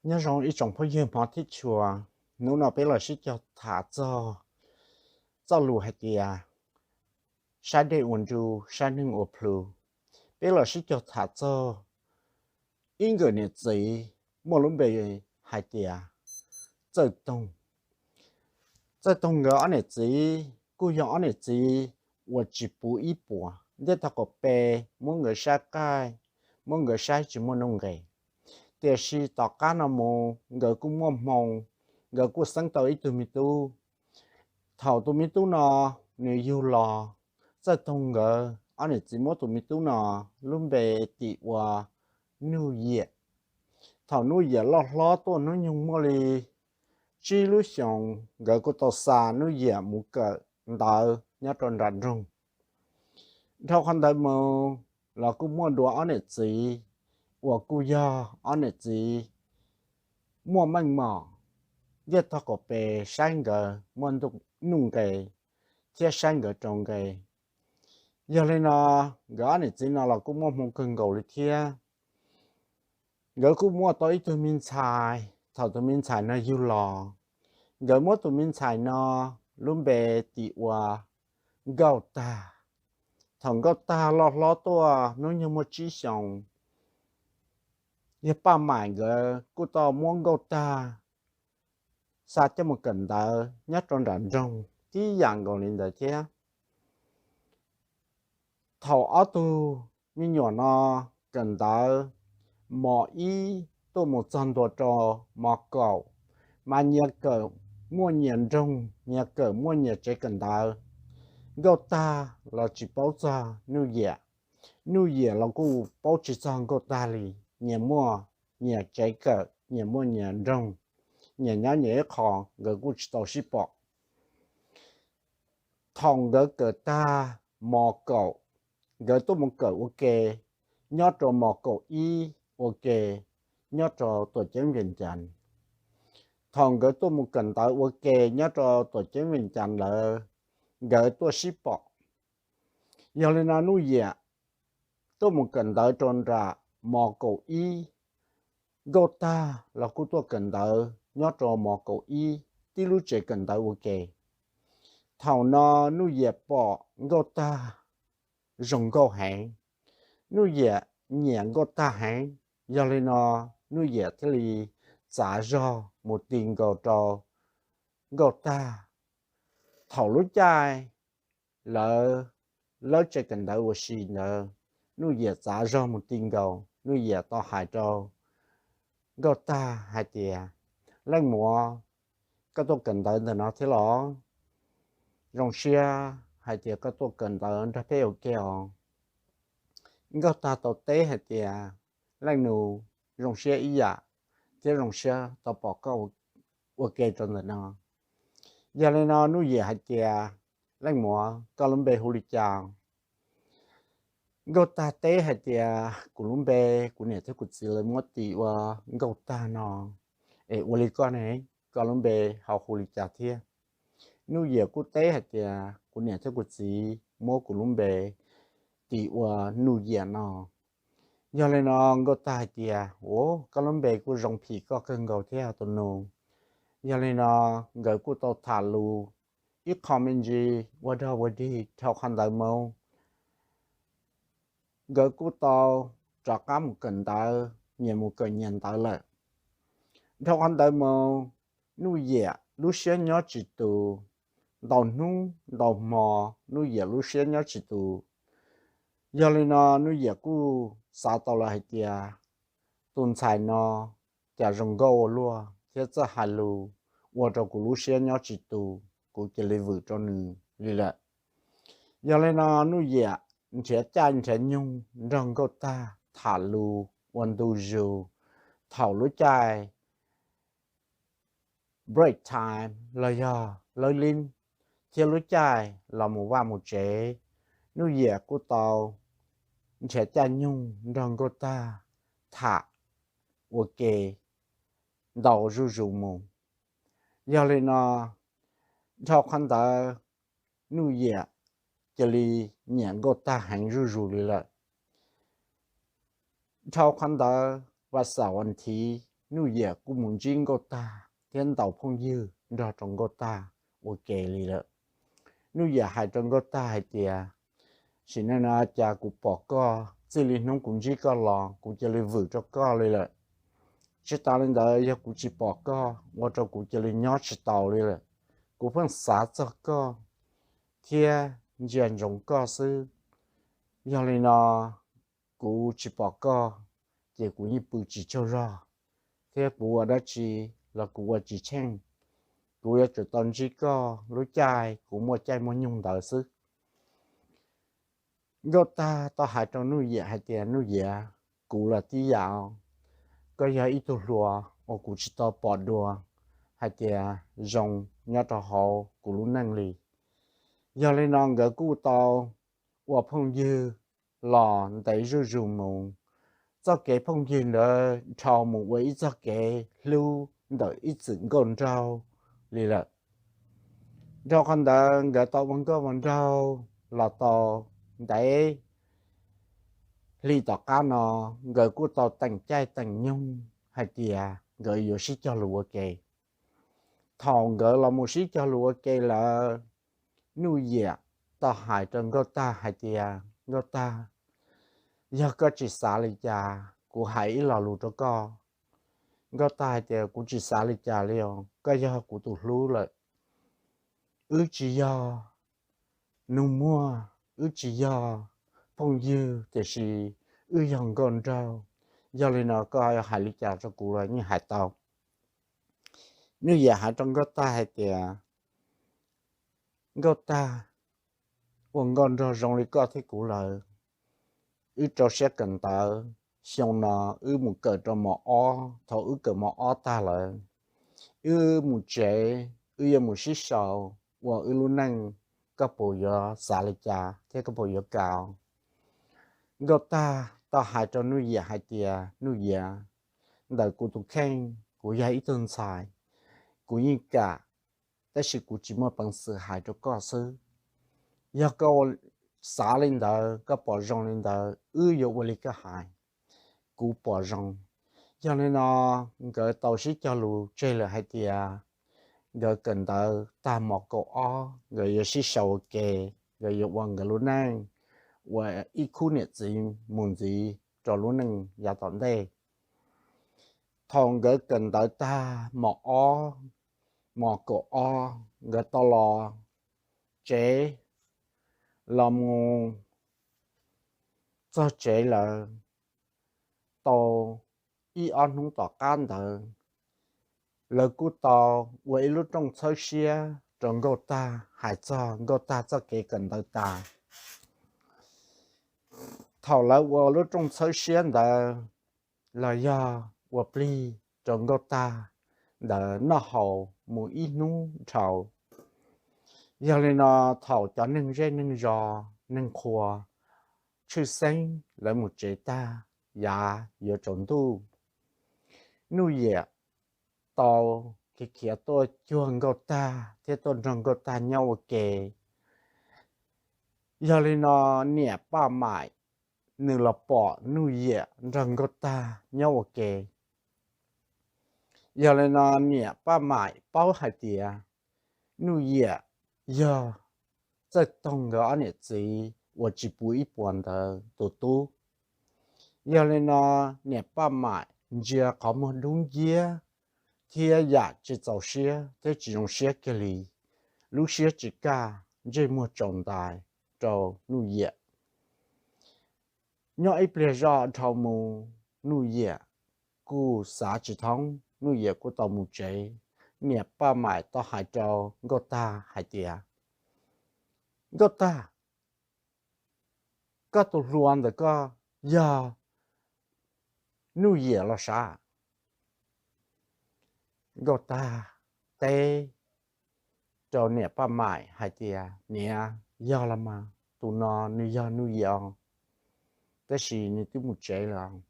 Nyob zoo ib tsoom phooj ywg hmov thiab tshua, hnub no peb los sib cog tham txog txoj lus hais tias sab dej ua nru, sab neeg ua plhu. Peb los sib cog tham txog ib nkawm niam txiv muaj lub npe hais tias Txawj Toog. Txawj Toog nkawd ob niam txiv kuj yog ob niam txiv uas tsis puv ib puas, ntiaj teb qaum pes muab nkawd saib qaij, muab nkawd saib tsis muaj nuj nqes. Tiam sis tom qab no mus nkawd kuj muaj hmoo, nkawd kuj xeeb tau ib tug me tub. Thaum tus me tub no nws yug los, Txawj Toog nkawd ob niam txiv muab tus me tub no lub npe tis ua Nuj Yiam. Thaum Nuj Yiam loj hlob tuaj hnub nyoog muaj li tsib lub xyoos, nkawd kuj tau xa Nuj Yiam mus kawm ntawv nyob rau nram nroog. Dhau qhov ntawd mus los kuj muaj dua ob niam txiv uas kuj yog ob niam txiv muaj meej mom, ntiaj teb qaum pes saib nkawd muaj nuj nqes thiab saib nkawd rau nqe. Yog li no, nkawd ob niam txiv no los kuj muaj hmoo kawg nkaus li thiab. Nkawd kuj muaj tau ib tug me ntxhais, thaum tus me ntxhais no yug los, nkawd muab tus me ntxhais no lub npe tis ua Nkauj Tag. Thaum Nkauj Tag loj hlob tuaj hnub nyoog muaj tsib xyoos, yawg Paj Maim nkawd kuj tau muab Nkauj Tag xa coj mus kawm ntawv nyob rau nram nroog tib yam nkaus li ntawd thiab. Thaum ob tug me nyuam no kawm ntawv mos ib tuaj mus txog ntua rau mos kaum, mas nyias kawm muaj nyias nroog, nyias kawm muaj nyias tsev kawm ntawv. Nkauj Tag los tsis paub txog Nuj Yiam, Nuj Yiam los kuj paub tsis txog Nkauj Tag li. Nyias muaj nyias tsev kawm, nyias muaj nyias nroog, nyias nyob nyias ib qho, nkawd kuj tsis tau sib pom. Thaum nkawd kawm tag mos kaum, nkawd tuaj mus kawm ua ke nyob rau mos kaum ib ua ke nyob rau tuam ceeb Vees Cas. Thaum nkawd tuaj mus kawm ntawv ua ke nyob rau tuam ceeb Vees Cas lawm, nkawd tuaj sib pom. Yog li no Nuj Yiam tuaj mus kawm ntawv rau nram mos kaum ib, Nkauj Tag los kuj tuaj kawm ntawv nyob rau mos kaum ib tib lub tsev kawm ntawv ua ke. Thaum no Nuj Yiam pom Nkauj Tag zoo nkauj heev, Nuj Yiam nyiam Nkauj Tag heev. Yog li no Nuj Yiam thiaj li txav zog mus ti nkaus rau Nkauj Tag. Thaum lub caij lawv lawb tsev kawm ntawv ua si ntawd, Nuj Yiam txav zog mus ti nkaus, Nuj Yiam tau hais rau Nkauj Tag hais tias, Leej muam, koj tuaj kawm ntawv ntawm no thiab los? Zoo siab hais tias koj tuaj kawm ntawv nrog peb ua ke os. Nkauj Tag tau teb hais tias, Leej nus, zoo siab ib yam, thiab zoo siab tau pom koj ua ke rau ntawm no. Yog li no Nuj Yiam hais tias, Leej muam, koj lub npe hu li cas? Nkauj Tag teb hais tias, Kuv lub npe, kuv niam thiab kuv txiv lawv muab tis ua Nkauj Tag no. Es ua li koj ne, koj lub npe ho hu li cas thiab? Nuj Yiam kuj teb hais tias, Kuv niam thiab kuv txiv muab kuv lub npe tis ua Nuj Yiam no. Yog li no Nkauj Tag hais tias, Ua, koj lub npe kuj zoo phim koj kawg nkaus thiab tus nus. Yog li no nkawd kuj tau tham lus ib qho me ntsis ua dog ua dig. Dhau qhov ntawd mus nkawd kuj tau rov qab mus kawm ntawv, nyias mus kawm nyias ntawv lawm. Dhau qhov ntawd mus Nuj Yiam lub siab nyob tsis tus, ntau hnub ntau hmo Nuj Yiam lub siab nyob tsis tus. Yog li no Nuj Yiam kuj xav tau lawm hais tias, Tus ntxhais no cas zoo nkauj ua luaj thiab txawj hais lus, ua rau kuv lub siab nyob tsis tus, kuv cia li vwm rau nws li lawm. Yog li no Nuj Yiam nrhiav caij nrhiav nyoog nrog Nkauj Tag tham lus ua ntu zus. Thaum lub caij break time los yog lawv lib thiab lub caij los mus vaj mus tsev, Nuj Yiam kuj tau nrhiav caij nyoog nrog Nkauj Tag tham ua ke ntau zuj zus mus. Yog li no dhau qhov ntawd Nuj Yiam cia li nyiam Nkauj Tag heev zuj zus li lawm. Dhau qhov ntawd vas xaum vas thiv Nuj Yiam kuj mus ntsib Nkauj Tag thiab ntaus phooj ywg nrog rau Nkauj Tag ua ke li lawm. Nuj Yiam hais rau Nkauj Tag hais tias, sim neej no cas kuv pom koj, txij li hnub kuv ntsib koj los kuv cia li vwm rau koj li lawm. Tsis tas li ntawd, yog kuv tsis pom koj ua rau kuv cia li nyob tsis taus li lawm. Kuv pheej xav txog koj thiab ntsia ntsoov koj xwb. Yog li no, kuv tsis pom koj, ces kuv yeej pw tsis tsaug zog, thiab kuv ua dab tsi los kuv ua tsis tsheej. Kuv yuav tsum tau ntsib koj lub caij kuv muaj caij muaj nyoog ntawd xwb. Nkauj Tag tau hais rau Nuj Yiam hais tias, Nuj Yiam, kuv los tib yam, koj yog ib tug hluas uas kuv tsis tau pom dua hais tias zoo nyob rau hauv kuv lub neej li. Yog li no nkawd kuj tau ua phooj ywg los ntev zuj zus mus. Txoj kev phooj ywg ntawd dhau mus ua ib txoj kev hlub ntawm ib txwm nkauj nraug li lawm. Dhau qhov ntawd nkawd tau ua nkauj ua nraug los tau ntev hli tom qab no, nkawd kuj tau teem caij teem nyoog hais tias nkawd yuav sib cog lus ua ke. Thaum nkawd los mus sib cog lus ua ke lawm, Nuj Yiam tau hais rau Nkauj Tag hais tias, Nkauj Tag, yog koj tsis xav li cas, kuv hais ib lo lus rau koj. Nkauj Tag hais tias, Kuv tsis xav li cas li os, koj yog kuv tus hlub lawm. Wb tsis yog nus muag, wb tsis yog phooj ywg, tiam sis wb yog nkauj nraug. Yog li no koj hais li cas rau kuv los yeej hais tau. Nuj Yiam hais rau Nkauj Tag hais tias, Nkauj Tag, ua nkauj nraug zoo li koj thiab kuv lawm, wb rau siab kawm ntawv, xyoo no wb mus kawm rau mos ob, thaum wb kawm mos ob tag lawm, wb mus tsev, wb yuav mus sib sau ua wb lub neej, koj puas yuav xav li cas thiab koj puas yuav kam? Nkauj Tag tau hais rau Nuj Yiam hais tias, Nuj Yiam, ntawm kuv tus kheej kuv yog ib tug ntxhais, kuv yeej kam, tab sis kuv tsis muaj peev xwm hais rau koj xwb. Yog koj xav li ntawd, koj pom zoo li ntawd, wb yuav ua li koj hais, kuv pom zoo. Yog li no, nkawd tau sib cog lus tseg lawm hais tias nkawd kawm ntawv tag mos kaum ob nkawd yuav sib sau ua ke, nkawd yuav ua nkawd lub neej ua ib khub niam txiv mus ntxiv rau lub neej yav tom ntej. Thaum nkawd kawm ntawv tag mos ob, mos kaum ob, nkawd tau los tsev, los mus txog tsev lawm, tau ib ob hnub tom qab ntawd, lawv kuj tau ua ib lub rooj txhawb siab rau Nkauj Tag hais txog Nkauj Tag txoj kev kawm ntawv tas. Thaum lawv ua lub rooj txhawb siab ntawd los yog ua plig rau Nkauj Tag ntawd noj haus mus ib hnub dhau. Yog li no, thaum cov neeg zej neeg zos neeg qhua tshwj xeeb lawv mus tsev tag, yav yuav tsaus ntuj, Nuj Yiam tau khiav khiav tuaj cuag Nkauj Tag thiab tuaj nrog Nkauj Tag nyob ua ke. Yog li no, niam Paj Maim nws los pom Nuj Yiam nrog Nkauj Tag nyob ua ke. Yog li no, niam Paj Maim paub hais tias Nuj Yiam yog Txawj Toog nkawd ob niam txiv uas tsis puv ib puas ntawd tus tub. Yog li no, niam Paj Maim ntsia qhov muag dub nciab thiab yam tsis txaus siab thiab tsis zoo siab kiag li, lub siab tsis kaj, ntsej muag tsaus ntais rau Nuj Yiam. Nyob ib pliag zoj dhau mus, Nuj Yiam kuj xav tsis thoob, Nuj Yiam kuj tau mus tsev. Niam Paj Maim tau hais rau Nkauj Tag hais tias, Nkauj Tag, koj tus hluas ntawm koj yog Nuj Yiam los sav? Nkauj Tag teb rau niam Paj Maim hais tias, Niam, yog los mas, tus no nws yog Nuj Yiam os, tab sis nws twb mus tsev lawm.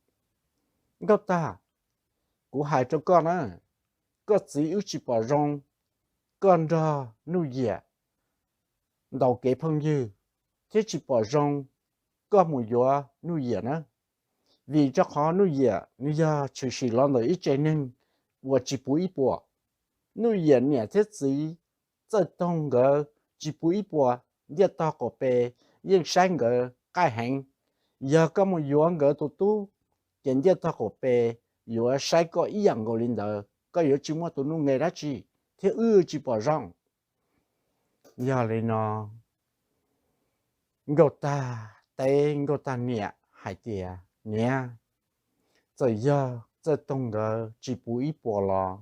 Nkauj Tag, kuv hais rau koj na, koj txiv wb tsis pom zoo koj nrog Nuj Yiam ntaus kev phooj ywg, thiab tsis pom zoo koj mus yuav Nuj Yiam na. Vim rau qhov Nuj Yiam nws yog tshwm sim los ntawm ib tsev neeg uas tsis puv ib puas. Nuj Yiam niam thiab txiv Txawj Toog nkawd tsis puv ib puas, Ntiaj Tog qaum pes yeej saib nkawd qaij heev. Yog koj mus yuav nkawd tus tub, ces Ntiaj Tog qaum pes yuav saib koj ib yam nkaus li ntawd, koj yuav tsis muaj tus nuj nqes dab tsi, thiab wb tsis pom zoo. Yog li no, Nkauj Tag teb Nkauj Tag niam hais tias, Niam, txawm yog Txawj Toog nkawd tsis puv ib puas los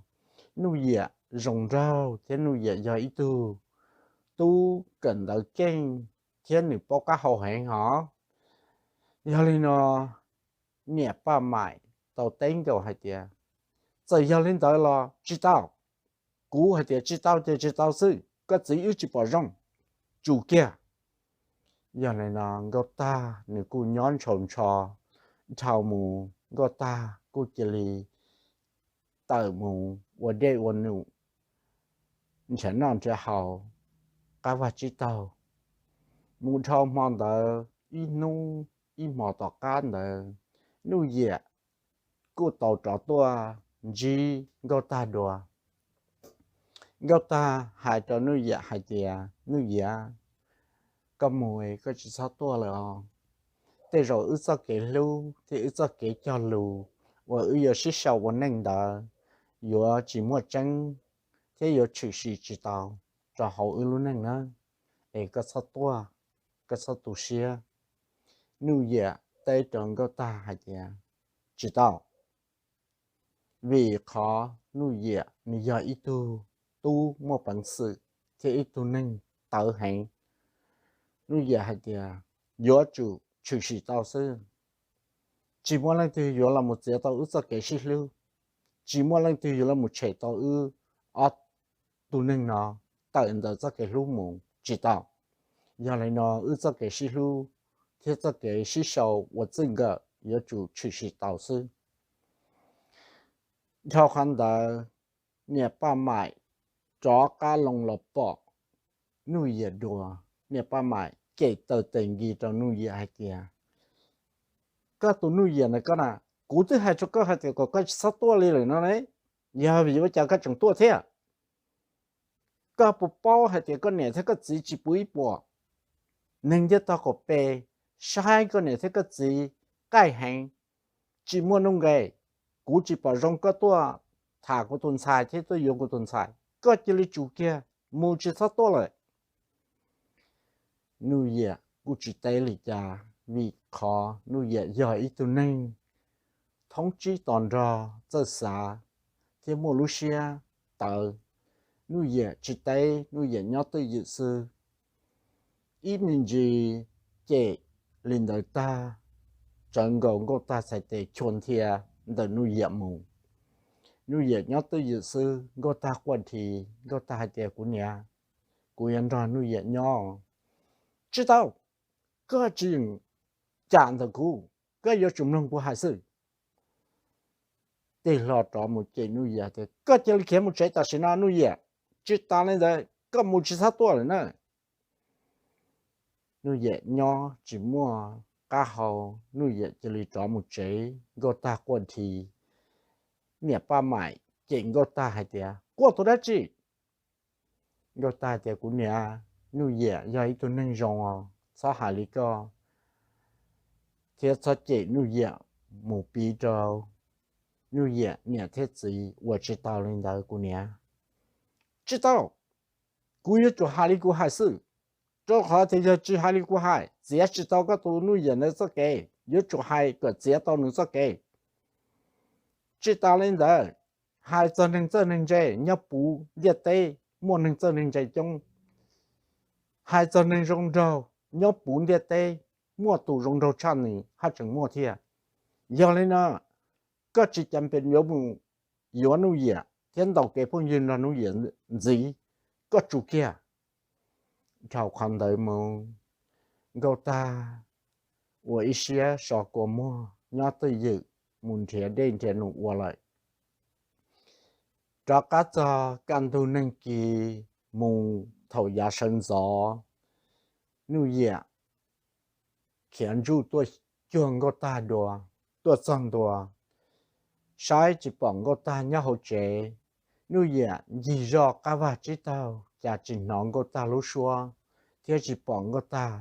Nuj Yiam zoo nraug thiab Nuj Yiam yog ib tug tub kawm ntawv keej thiab nws paub qab hau heev hos. Yog li no, niam Paj Maim tau teb Nkauj hais tias, Txawm yog li ntawd los tsis tau. Kuv hais tias tsis tau ces tsis tau xwb, koj txiv wb tsis pom zoo, tsum kiag. Yog li no Nkauj Tag nws kuj nyob ntshaus ntsho dhau mus, Nkauj Tag kuj cia li tawm mus ua dej ua num, nrhiav noj nrhiav haus, qab vaj tsib taug. Mus dhau hmo ntawd ib hnub ib hmo tom qab ntawd, Nuj Yiam kuj tau rov tuaj ntsib Nkauj Tag dua. Nkauj Tag hais rau Nuj Yiam hais tias, Nuj Yiam, koj mus koj tsis txhob tuaj lawm os. Tej zaum wb txoj kev hlub thiab wb txoj kev cog lus uas wb yuav sib sau ua neej ntawd yuav tsis muaj tseeb thiab yuav tshwm sim tsis tau rau hauv wb lub neej nawb. Es koj txhob tuaj, koj txhob tu siab. Nuj Yiam teb rau Nkauj Tag hais tias, Tsis tau. Vim qhov Nuj Yiam nws yog ib tug tub muaj peev xwm thiab ib tug neeg tawv heev. Nuj Yiam hais tias, Yuav tsum tshwm sim tau xwb. Tsis muaj leej twg yuav los mus txiav tau wb txoj kev sib hlub. Tsis muaj leej twg yuav los mus tshem tau wb ob tug neeg no tawm ntawm txoj kev hlub mus, tsis tau. Yog li no wb txoj kev sib hlub thiab txoj kev sib sau ua txij nkawm yuav tsum tshwm sim tau xwb. Dhau qhov ntawd, niam Paj Maim rov qab loo los pom Nuj Yiam dua. Niam Paj Maim cem taw tes nkis rau Nuj Yiam hais tias, Koj tus Nuj Yiam na koj na, kuv twb hais rau koj hais tias kom koj tsis txhob tuaj li lawm no ne, yog vim ua cas koj tseem tuaj thiab? Koj puas paub hais tias koj niam thiab koj txiv tsis puv ib puas? Neeg ntiaj tog qaum pes saib koj niam thiab koj txiv qaij heev, tsis muaj nuj nqes. Kuv tsis pom zoo koj tuaj tham kuv tus ntxhais thiab tuaj yuav kuv tus ntxhais, koj cia li tsum kiag, mus tsis txhob tuaj lawm. Nuj Yiam kuj tsis teb li cas, vim qhov Nuj Yiam yog ib tug neeg thoob tsib to nrog txawj xav thiab muaj lub siab tawv. Nuj Yiam tsis teb, Nuj Yiam nyob twj ywm xwb. Ib me ntsis cem li ntawd tag, tsawv nkaus Nkauj Tag txhais tes chua nthia ntawm Nuj Yiam mus. Nuj Yiam nyob twj ywm xwb, Nkauj Tag quaj dhi, Nkauj Tag hais tias, Kuv niam, kuv yuav nrog Nuj Yiam nyob. Tsis tau, koj tsis yeem cam ntawm kuv, koj yuav tsum mloog kuv hais xwb. Tig hlo rov mus cem Nuj Yiam tias, Koj cia li khiav mus tsev tam sim no Nuj Yiam, tsis tas li ntawd koj mus tsis txhob tuaj lawm na. Nuj Yiam nyob tsis muaj qab hau, Nuj Yiam cia li rov mus tsev, Nkauj Tag quaj dhi. Niam Paj Maim cem Nkauj Tag hais tias, Quaj tus dab tsi? Nkauj Tag tias, Kuv niam, Nuj Yiam yog ib tug neeg zoo os, txhob hais li koj, thiab txhob cem Nuj Yiam mus piv rau Nuj Yiam niam thiab txiv, ua tsis tau li ntawd kuv niam. Tsis tau, kuv yuav tsum hais li kuv hais xwb, rau qhov tias yog tsis hais li kuv hais, txiav tsis tau koj tus Nuj Yiam ntawd txoj kev, yuav tsum hais kom txiav tau nws txoj kev. Tsis tas li ntawd, hais txog neeg txawj neeg ntse nyob puv ntiaj teb, muaj neeg txawj neeg ntse coob. Hais txog neeg zoo nraug nyob puv ntiaj teb, muaj tus zoo nraug tshaj nws haj tseem muaj thiab. Yog li no, koj tsis cas pes yuav mus yuav Nuj Yiam thiab ntaus kev phooj ywg nrog Nuj Yiam ntxiv, koj tsum kiag. Dhau qhov ntawd mus, Nkauj Tag ua ib siab so kua muag nyob twj ywm mus nrhiav dej nrhiav num ua lawm. Rov qab txog kaj ntug neeg kis mus thaum yav sawv ntxov, Nuj Yiam khiav ntsuj tuaj cuag Nkauj Tag dua, tuaj txog ntua, saib tsis pom Nkauj Tag nyob hauv tsev. Nuj Yiam ncig zoj qab vag tsib taug cas tsis hnov Nkauj Tag lub suab thiab tsis pom Nkauj Tag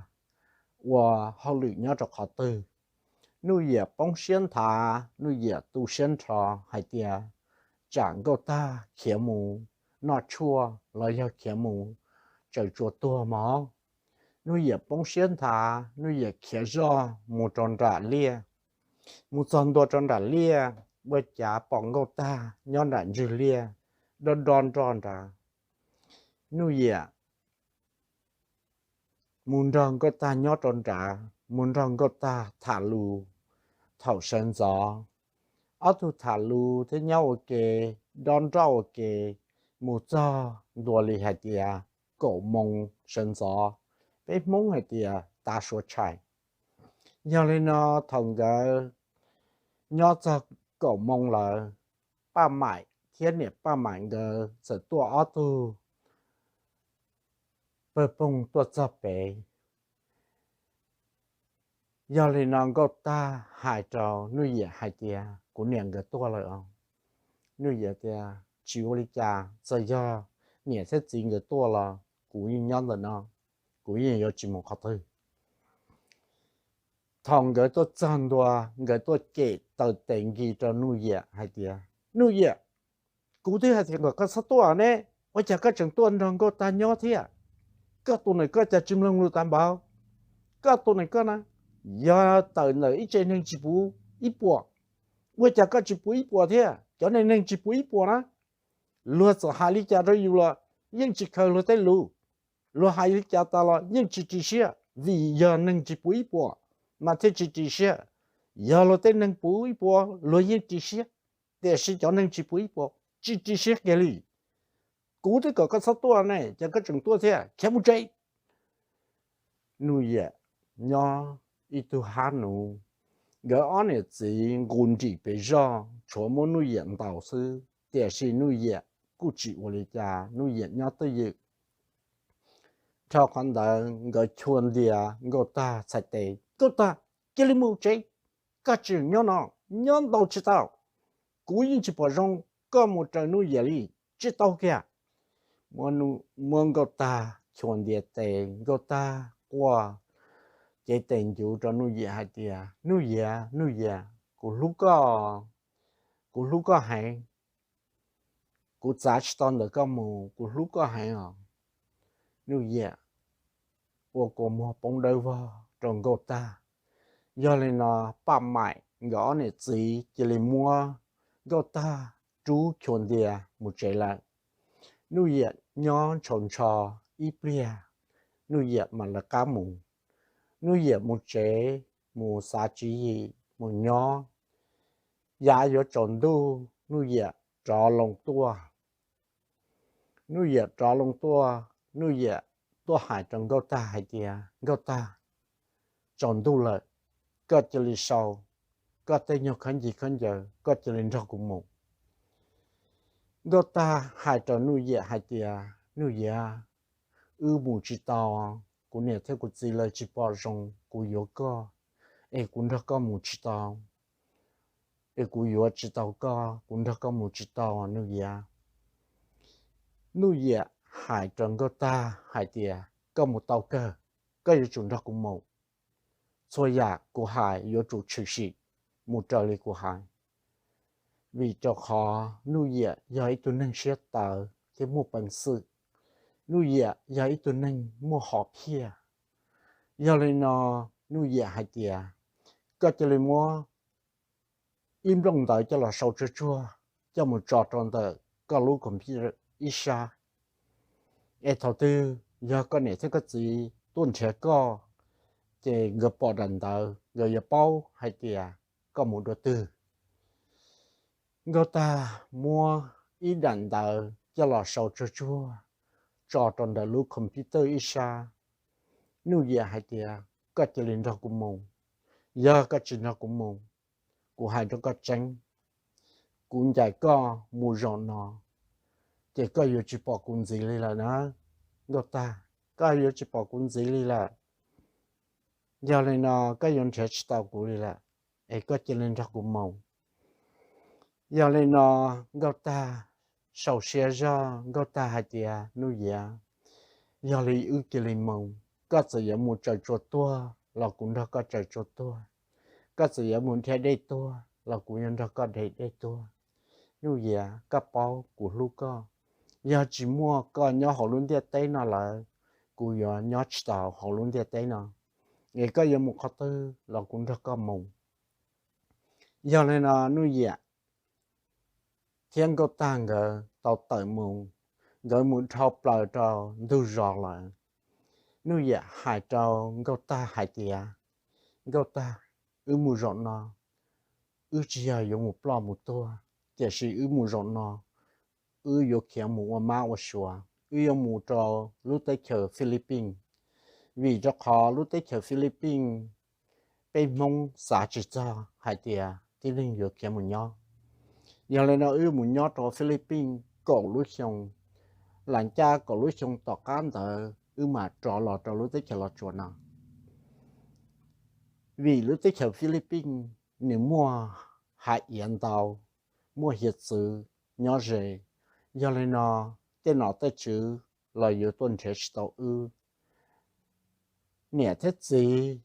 ua hauj lwm nyob rau qhov twg. Nuj Yiam poob siab nthav, Nuj Yiam tu siab nrho hais tias tsam Nkauj Tag khiav mus noj tshuaj los yog khiav mus tsaws tsuas tuag mog. Nuj Yiam poob siab nthav, Nuj Yiam khiav zoj mus rau nram liaj. Mus txog ntua rau nram liaj, ua cas pom Nkauj Tag nyob nram ntug liaj, dob dob nroj nrad. Nuj Yiam mus nrog Nkauj Tag nyob rau nrad, mus nrog Nkauj Tag tham lus. Thaum sawv ntxov, ob tug tham lus thiab nyob ua ke, dob nroj ua ke, mus txog ntua li hais tias kaum moos sawv ntxov, peb Hmoob hais tias tav suav tshais. Yog li no, thaum nkawd nyob txog kaum moos lawm, Paj Maim thiab niam Paj Maim nkawd txawm tuaj ob tug pawg poog tuaj txog pem. Yog li no Nkauj Tag hais rau Nuj Yiam hais tias, kuv niam nkawd tuaj lawm os. Nuj Yiam tias, tsis ua li cas, txawm yog niam thiab txiv nkawd tuaj los kuv yeej nyob ntawm no, kuv yeej yuav tsis mus qhov twg. Thaum nkawd tuaj txog ntua, nkawd tuaj cem taw tes nkig rau Nuj Yiam hais tias, Nuj Yiam, kuv twb hais tias kom koj txhob tuaj ne, ua cas koj tseem tuaj nrog Nkauj Tag nyob thiab? Koj tus neeg koj cas tsis mloog lus tas npaum? Koj tus neeg koj na, yog tawm ntawm ib tsev neeg tsis puv ib puas, ua cas koj tsis puv ib puas thiab? Cov neeg neeg tsis puv ib puas na, luag txawm hais li cas rau yus los yeej tsis khaws luag tej lus, luag hais li cas tas los yeej tsis ris siab, vim yog neeg tsis puv ib puas mas thiaj tsis ris siab. Yog luag tej neeg puv ib puas luag yeej ris siab, tiam sis cov neeg tsis puv ib puas tsis ris siab kiag li. Kuv twb kom koj txhob tuaj ne, cas koj tseem tuaj thiab, khiav mus tsev. Nuj Yiam nyob ib tug hab nuv, nkawd ob niam txiv nqus nrim pes zog tshuav muab Nuj Yiam ntaus xwb, tiam sis Nuj Yiam kuj tsis ua li cas, Nuj Yiam nyob twj ywm. Dhau qhov ntawd nkawd chua ntias Nkauj Tag txhais tes, Nkauj Tag, cia li mus tsev, koj tsis nyob no, nyob ntau tsis tau, kuv yeej tsis pom zoo koj mus raws Nuj Yiam li, tsis tau kiag. Muab Nkauj Tag chua ntias tes, Nkauj Tag quaj cev tes ncuv rau Nuj Yiam hais tias, Nuj Yiam, Nuj Yiam, kuv hlub koj, kuv hlub koj heev, kuv txav tsis tau ntawm koj mus, kuv hlub koj heev os. Nuj Yiam ua kua muag poob dawb vog rau Nkauj Tag. Yog li no Paj Maim nkawd ob niam txiv cia li muab Nkauj Tag rub chua ntias mus tsev lawm. Nuj Yiam nyob ntshaus ntsho ib pliag, Nuj Yiam mam lawv qab mus. Nuj Yiam mus tsev, mus xav tswv yim, mus nyob. Yav yuav tsaus ntuj, Nuj Yiam rov loo tuaj. Nuj Yiam rov loo tuaj, Nuj Yiam tuaj hais rau Nkauj Tag hais tias, Nkauj Tag, tsaus ntuj lawm, koj cia li sau koj tej nyuag khaub ncaws khaub ncaws, koj cia li nrog kuv mus. Nkauj Tag hais rau Nuj Yiam hais tias, Nuj Yiam, wb mus tsis tau, kuv niam thiab kuv txiv lawv tsis pom zoo kuv yuav koj, es kuv nrog koj mus tsis tau, es kuv yuav tsis tau koj, kuv nrog koj mus tsis tau, Nuj Yiam. Nuj Yiam hais rau Nkauj Tag hais tias, koj mus tau kawg, koj yuav tsum nrog kuv mus. Txhua yam kuv hais yuav tsum tshwm sim mus raws li kuv hais. Vim rau qhov Nuj Yiam yog ib tug neeg siab tawv thiab muaj peev xwm. Nuj Yiam yog ib tug neeg muaj hom phiaj. Yog li no, Nuj Yiam hais tias, koj cia li muab ib nplooj ntawv coj los sau tsuag tsuag coj mus tso rau ntawm koj lub computer ib sab. Es thaum twg yog koj niam thiab koj txiv tuaj nrhiav koj, ces nkawd pom daim ntawv nkawd yuav paub hais tias koj mus dua twg. Nkauj Tag muab ib daim ntawv coj los sau tsuag tsuag tso rau ntawm lub computer ib sab. Nuj Yiam hais tias, koj cia li nrog kuv mus. Yog koj tsis nrog kuv mus, kuv hais rau koj tseeb, kuv ncaim koj mus zaum no, ces koj yuav tsis pom kuv ntxiv li lawm na. Nkauj Tag, koj yuav tsis pom kuv ntxiv li lawm. Yog li no koj yuav nrhiav tsis tau kuv li lawm, es koj cia li nrog kuv mus. Yog li no Nkauj Tag sau siab zog, Nkauj Tag hais tias, Nuj Yiam, yog li wb cia li mus, koj txawm yuav mus tsaws tsuas tuag los kuv nrog koj tsaws tsuas tuag, koj txawm yuav mus dhia dej tuag los kuv yuav nrog koj dhia dej tuag. Nuj Yiam, koj paub kuv hlub koj, yog tsis muaj koj nyob hauv lub ntiaj teb no lawm, kuv yuav nyob tsis tau hauv lub ntiaj teb no. Es koj yuav mus qhov twg los kuv nrog koj mus. Yog li no Nuj Yiam thiab Nkauj Tag nkawd tau tawm mus, nkawd mus dhau plaws rau ntug zos lawm. Nuj Yiam hais rau Nkauj Tag hais tias, Nkauj Tag, wb mus zaum no, wb tsis yog yuav mus ploj mus tuag, tiam sis wb mus zaum no, wb yuav khiav mus ua mab ua suav, wb yuav mus rau lub teb chaws Philippines, vim rau qhov lub teb chaws Philippines peb Hmoob xav tsis txog hais tias tib neeg yuav khiav mus nyob. Yog li no wb mus nyob rau Philippines kaum lub xyoo, lam caj kaum lub xyoo tom qab ntawd wb mam rov los rau lub teb chaws Los Tsuas no. Vim lub teb chaws Philippines nws muaj hav iav ntau, muaj hiav txwv nyob ze, yog li no tej nom tej tswv los yuav tuaj nrhiav tsis tau wb, niam thiab txiv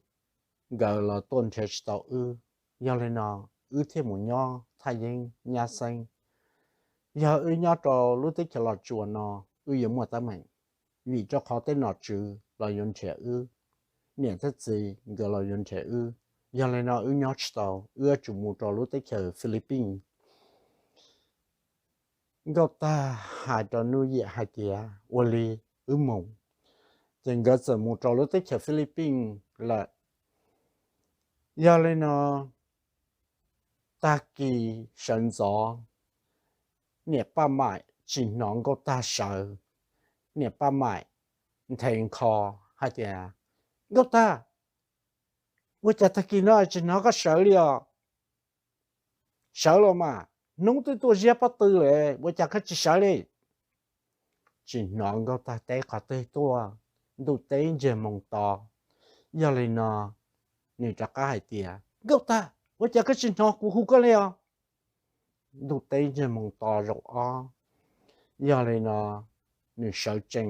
nkawd los tuaj nrhiav tsis tau wb, yog li no wb thiaj mus nyob thaj yeeb nyab xeeb. Yog wb nyob rau lub teb chaws Los Tsuas no wb yuav muaj teeb meem, vim rau qhov tej nom tswv los yuav nrhiav wb, niam thiab txiv nkawd los yuav nrhiav wb, yog li no wb nyob tsis tau, wb yuav tsum mus rau lub teb chaws Philippines. Nkauj Tag hais rau Nuj Yiam hais tias, Ua li, wb mus. Ces nkawd txawm mus rau lub teb chaws Philippines lawm. Yog li no tag kis sawv ntxov, niam Paj Maim tsis hnov Nkauj Tag sawv. Niam Paj Maim nthe nkho hais tias, Nkauj Tag, ua cas tag kis no tsis hnov koj sawv li os? Sawv los mas, hnub twb tuaj ziab pob tw lawm, ua cas koj tsis sawv li? Tsis hnov Nkauj Tag teb qhov twg tuaj, ntuj teb ntsiag moo to. Yog li no nws rov qab hais tias, Nkauj Tag, ua cas koj tsis hnov kuv hu koj li os? Ntuj teb ntsiag moo to zaum ob. Yog li no nws sawv tsees,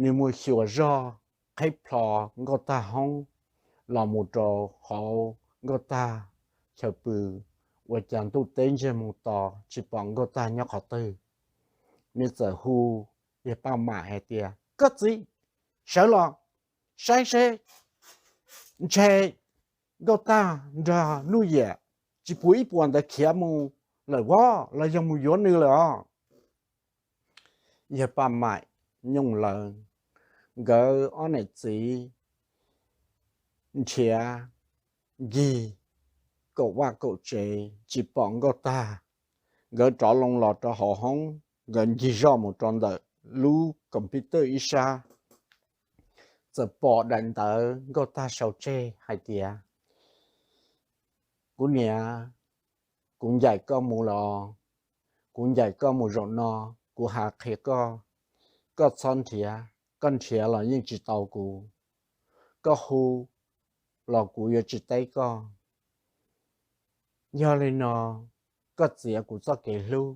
nws mus xyuas zog qheb plho Nkauj Tag hoob los mus rau hauv Nkauj Tag chaw pw, ua cas ntuj teb ntsiag moo to tsis pom Nkauj Tag nyob qhov twg. Nws txawm hu yawg Paj Maim hais tias, Koj txiv, sawv los saib seb, ntshe Nkauj Tag nrog Nuj Yiam tsis puv ib puas ntawd khiav mus lawm vov los yog mus yuav nws lawm os. Yawg Paj Maim, Nyooj Lawv, nkawd ob niam txiv nrhiav ncig kaum vaj kaum tsev tsis pom Nkauj Tag. Nkawd rov loo los rau hauv hoob, nkawd ncig zoj mus rau ntawm lub computer ib sab, txawm pom daim ntawv Nkauj Tag sau tseg hais tias, Kuv niam, kuv ncaim koj mus los, kuv ncaim koj mus zaum no, kuv hais qhia koj, koj txhob nrhiav, koj nrhiav los yeej tsis tau kuv, koj hu los kuv yuav tsis teb koj. Yog li no koj txiav kuv txoj kev hlub,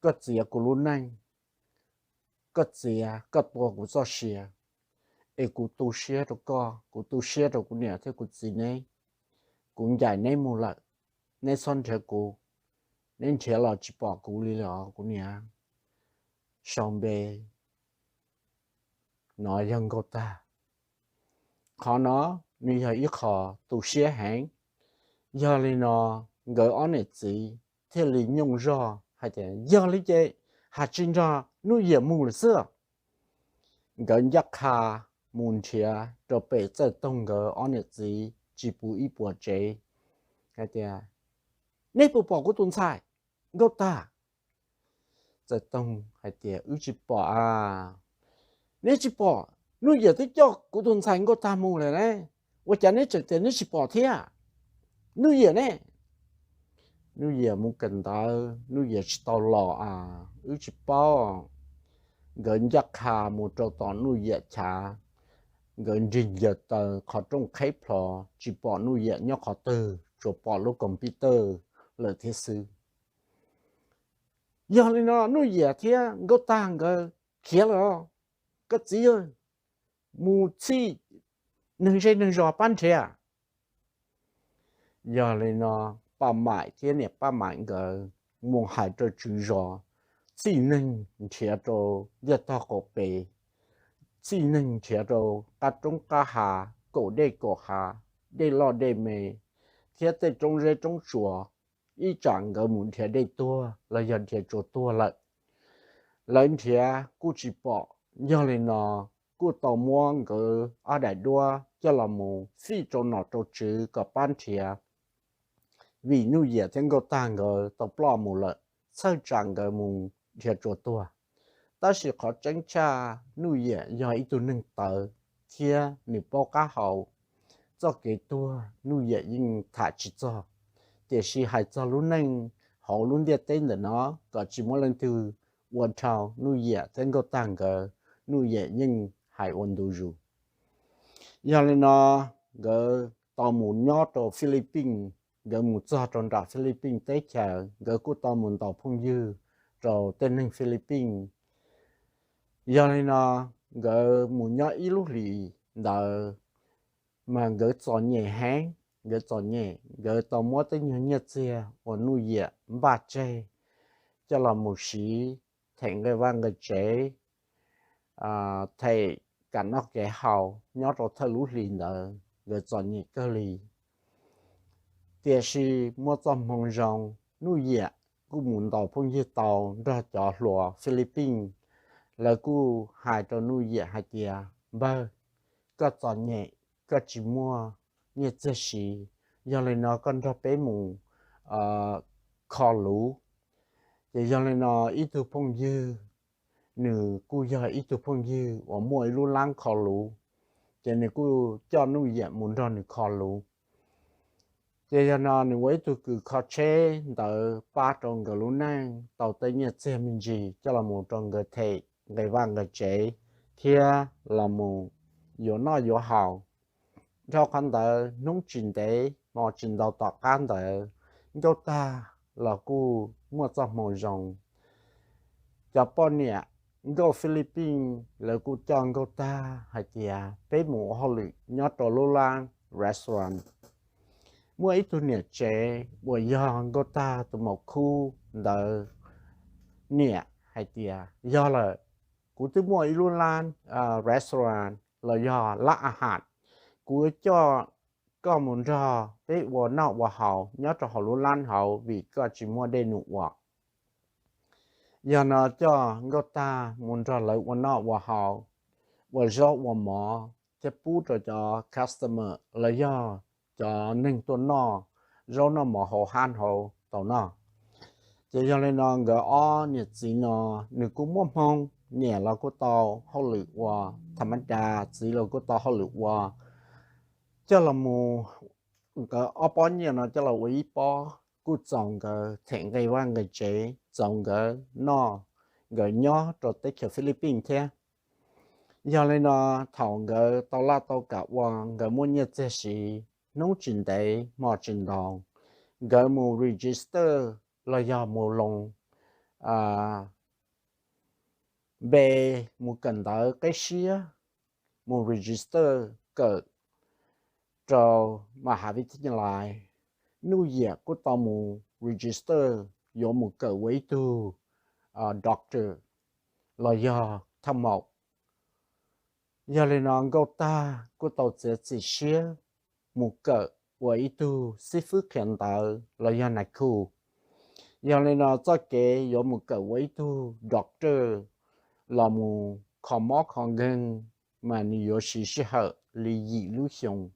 koj txiav kuv lub neej, koj txiav koj tua kuv txoj sia, es kuv tu siab rau koj, kuv tu siab rau kuv niam thiab kuv txiv neb. Kuv ncaim neb mus lawm, neb txhob nrhiav kuv, neb nrhiav los tsis pom kuv li lawm os kuv niam. Sau npe, no yog Nkauj Tag. Qhov no nws yog ib qho tu siab heev. Yog li no nkawd ob niam txiv thiaj li nyooj zog hais tias, Yog li ces hais tsis nrog Nuj Yiam mus lawm xwb. Nkawd ncaj qha mus nrhiav rau pem Txawj Toog nkawd ob niam txiv tsis puv ib puas tsev hais tias, Neb puas pom kuv tus ntxhais Nkauj Tag? Txawj Toog hais tias, Wb tsis pom a. Neb tsis pom? Nuj Yiam twb coj kuv tus ntxhais Nkauj Tag mus lawm ne, ua cas neb tseem tias neb tsis pom thiab? Nuj Yiam ne? Nuj Yiam mus kawm ntawv, Nuj Yiam tsis tau los a. Wb tsis paub. Nkawd ncaj qha mus rau tom Nuj Yiam chav, nkawd nrig ncaws taws qhov rooj qheb plho tsis pom Nuj Yiam nyob qhov twg. tsuas pom lub computer lawm thiab xwb. Yog li no Nuj Yiam thiab Nkauj Tag nkawd khiav lawm, koj txiv, mus txhij neeg zej neeg zos pab nrhiav. Yog li no Paj Maim thiab niam Paj Maim nkawd mus hais rau tswv zos, txhij neeg nrhiav rau ntiaj tog qaum pem, txhij neeg nrhiav rau qab roob qab hav, kaum dej kaum hav, dej loj dej me, thiab tej roob zeb roob tsuas, ib tsam nkawd mus nrhiav dej tuag los yog nrhiav tsuas tuag lawm. Lawv nrhiav kuj tsis pom, yog li no kuj tau muab nkawd ob daim duab coj los mus fij rau nom rau tswv kom pab nrhiav, vim Nuj Yiam thiab Nkauj Tag nkawd tau ploj mus lawm, txhawj tsam nkawd mus nrhiav tsuas tuag. Tab sis qhov tseeb tshaj Nuj Yiam yog ib tug neeg tawv thiab nws paub qab hau, txoj kev tuag Nuj Yiam yeej tham tsis txog, tiam sis hais txog lub neej hauv lub ntiaj teb ntawm no kom tsis muaj leej twg ua dhau Nuj Yiam thiab Nkauj Tag nkawd, Nuj Yiam yeej hais ua ntu zus. Yog li no nkawd tau mus nyob rau Philippines, nkawd mus txog rau nram Philippines teb chaws, nkawd kuj tau mus ntaus phooj ywg rau tej neeg Philippines. Yog li no nkawd mus nyob ib lub hlis ntawd mas nkawd txom nyem heev, nkawd txom nyem, nkawd tau muab tej nyuag nyiaj txiag uas Nuj Yiam npaj tseg coj los mus siv them nqe vaj nqe tsev, them kev noj kev haus nyob rau thawj lub hlis ntawd, nkawd txom nyem kawg li. Tiam sis muaj txoj hmoo zoo, Nuj Yiam kuj mus ntaus phooj ywg tau nrog cov hluas Philippines, lawv kuj hais rau Nuj Yiam hais tias, npawg, koj txom nyem, koj tsis muaj nyiaj txiag siv, yog li no koj nrog peb mus kho luv. Ces yog li no ib tug phooj ywg, nws kuj yog ib tug phooj ywg uas muaj ib lub lab kho luv, ces nws kuj coj Nuj Yiam mus nrog nws kho luv. Ces yog no nws ua ib tug kws kho tsheb ntawd pab rau nkawd lub neej tau tej nyiaj txiag me ntsis coj los mus rau nkawd them nqe vaj nqe tsev thiab los mus yuav noj yuav haus. Dhau qhov ntawd hnub tsis ntev hmo tsis ntau tom qab ntawd, Nkauj Tag los kuj muaj txoj hmoo zoo. Cov poj niam nkauj Philippines lawv kuj coj Nkauj Tag hais tias peb mus ua hauj lwm nyob rau lub lab restaurant. Muaj ib tug niam tsev uas yog Nkauj Tag tus maum khub ntawd niam hais tias, yog lawm, kuv twb muaj ib lub lab restaurant los yog lab a has, kuv coj koj mus nrog peb ua noj ua haus nyob rau hauv lub lab hauv vim koj tsis muaj dej num ua. Yog no coj Nkauj Tag mus nrog lawv ua noj ua haus, ua zaub ua mov thiab pub rau cov customer los yog cov neeg tuaj noj zaub noj mov hauv hab hauv tau noj. Ces yog li no nkawd ob niam txiv no nws kuj muaj hmoo, niam los kuj tau hauj lwm ua tha ma da, txiv los kuj tau hauj lwm ua. Coj los mus, nkawd ob pob nyiaj no coj los ua ib pob kuj txaus nkawd them nqe vaj nqe tsev, txaus nkawd noj, nkawd nyob rau teb chaws Philippines thiab. Yog li no thaum nkawd tau laj tau kam ua, nkawd muaj nyiaj txiag siv, hnub tsis ntev hmo tsis ntau, nkawd mus register los yog mus loos npe, mus kawm ntawv qeb siab, mus register kawm rau ma ha vi thi nyas lais. Nuj Yiam kuj tau mus register yuav mus kawm ua ib tug doctor los yog thaj maum. Yog li no Nkauj Tag kuj tau txiav txim siab mus kawm ua ib tug xib fwb qhia ntawv los yog nais khu. Yog li no txoj kev yuav mus kawm ua ib tug doctor los mus kho mob kho nkeeg mas nws yuav siv sij hawm li yim lub xyoos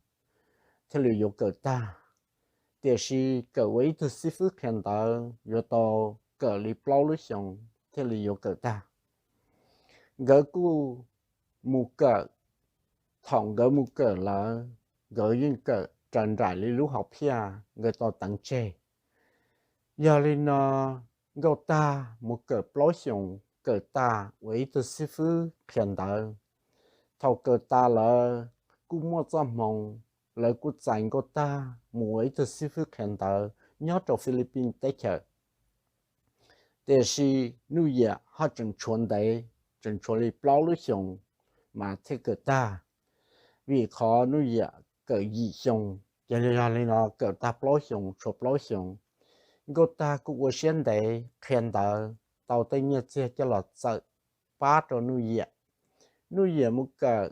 thiaj li yuav kawm tag. Tiam sis kawm ua ib tug xib fwb qhia ntawv yuav tau kawm li plaub lub xyoos thiaj li yuav kawm tag. Nkawd kuj mus kawm. Thaum nkawd mus kawm lawm, nkawd yeej kawm raws nraim li lub hom phiaj nkawd tau teev tseg. Yog li no Nkauj Tag mus kawm plaub xyoos, kawm tag ua ib tug xib fwb qhia ntawv. Thaum kawm tas lawm kuj muaj txoj hmoo lawv kuj txais Nkauj Tag mus ua ib tug xib fwb qhia ntawv nyob rau Philippines teb chaws. Tiam sis Nuj Yiam ho tseem tshuav ntev, tseem tshuav li plaub lub xyoos mas thiaj kawm tag. Vim qhov Nuj Yiam kawm yim xyoo, ces yog li no kawm tag plaub xyoos tshuav plaub xyoos. Nkauj Tag kuj ua siab ntev qhia ntawv tau tej nyiaj txiag coj los txawm pab rau Nuj Yiam. Nuj Yiam mus kawm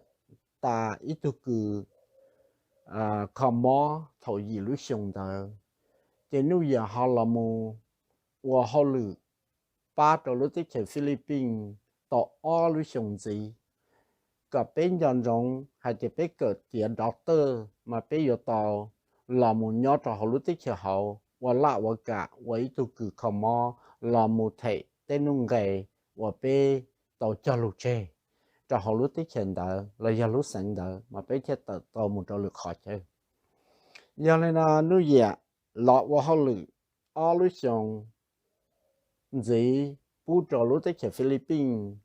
tas ib tug kws kho mob thaum yim lub xyoos ntawd, ces Nuj Yiam ho los mus ua hauj lwm pab rau lub teb chaws Philippines tau ob lub xyoos ntxiv. Kom peb nco ntsoov hais tias peb kawm tiav doctor mas peb yuav tau los mus nyob rau hauv lub teb chaws hauv ua laj ua kam ua ib tug kws kho mob los mus them tej nuj nqes uas peb tau cog lus tseg rau hauv lub teb chaws ntawd los yog lub xeev ntawd mas peb thiaj tawm tau mus rau lwm qhov chaw. Yog li no Nuj Yiam los ua hauj lwm ob lub xyoos ntxiv pub rau lub teb chaws Philippines.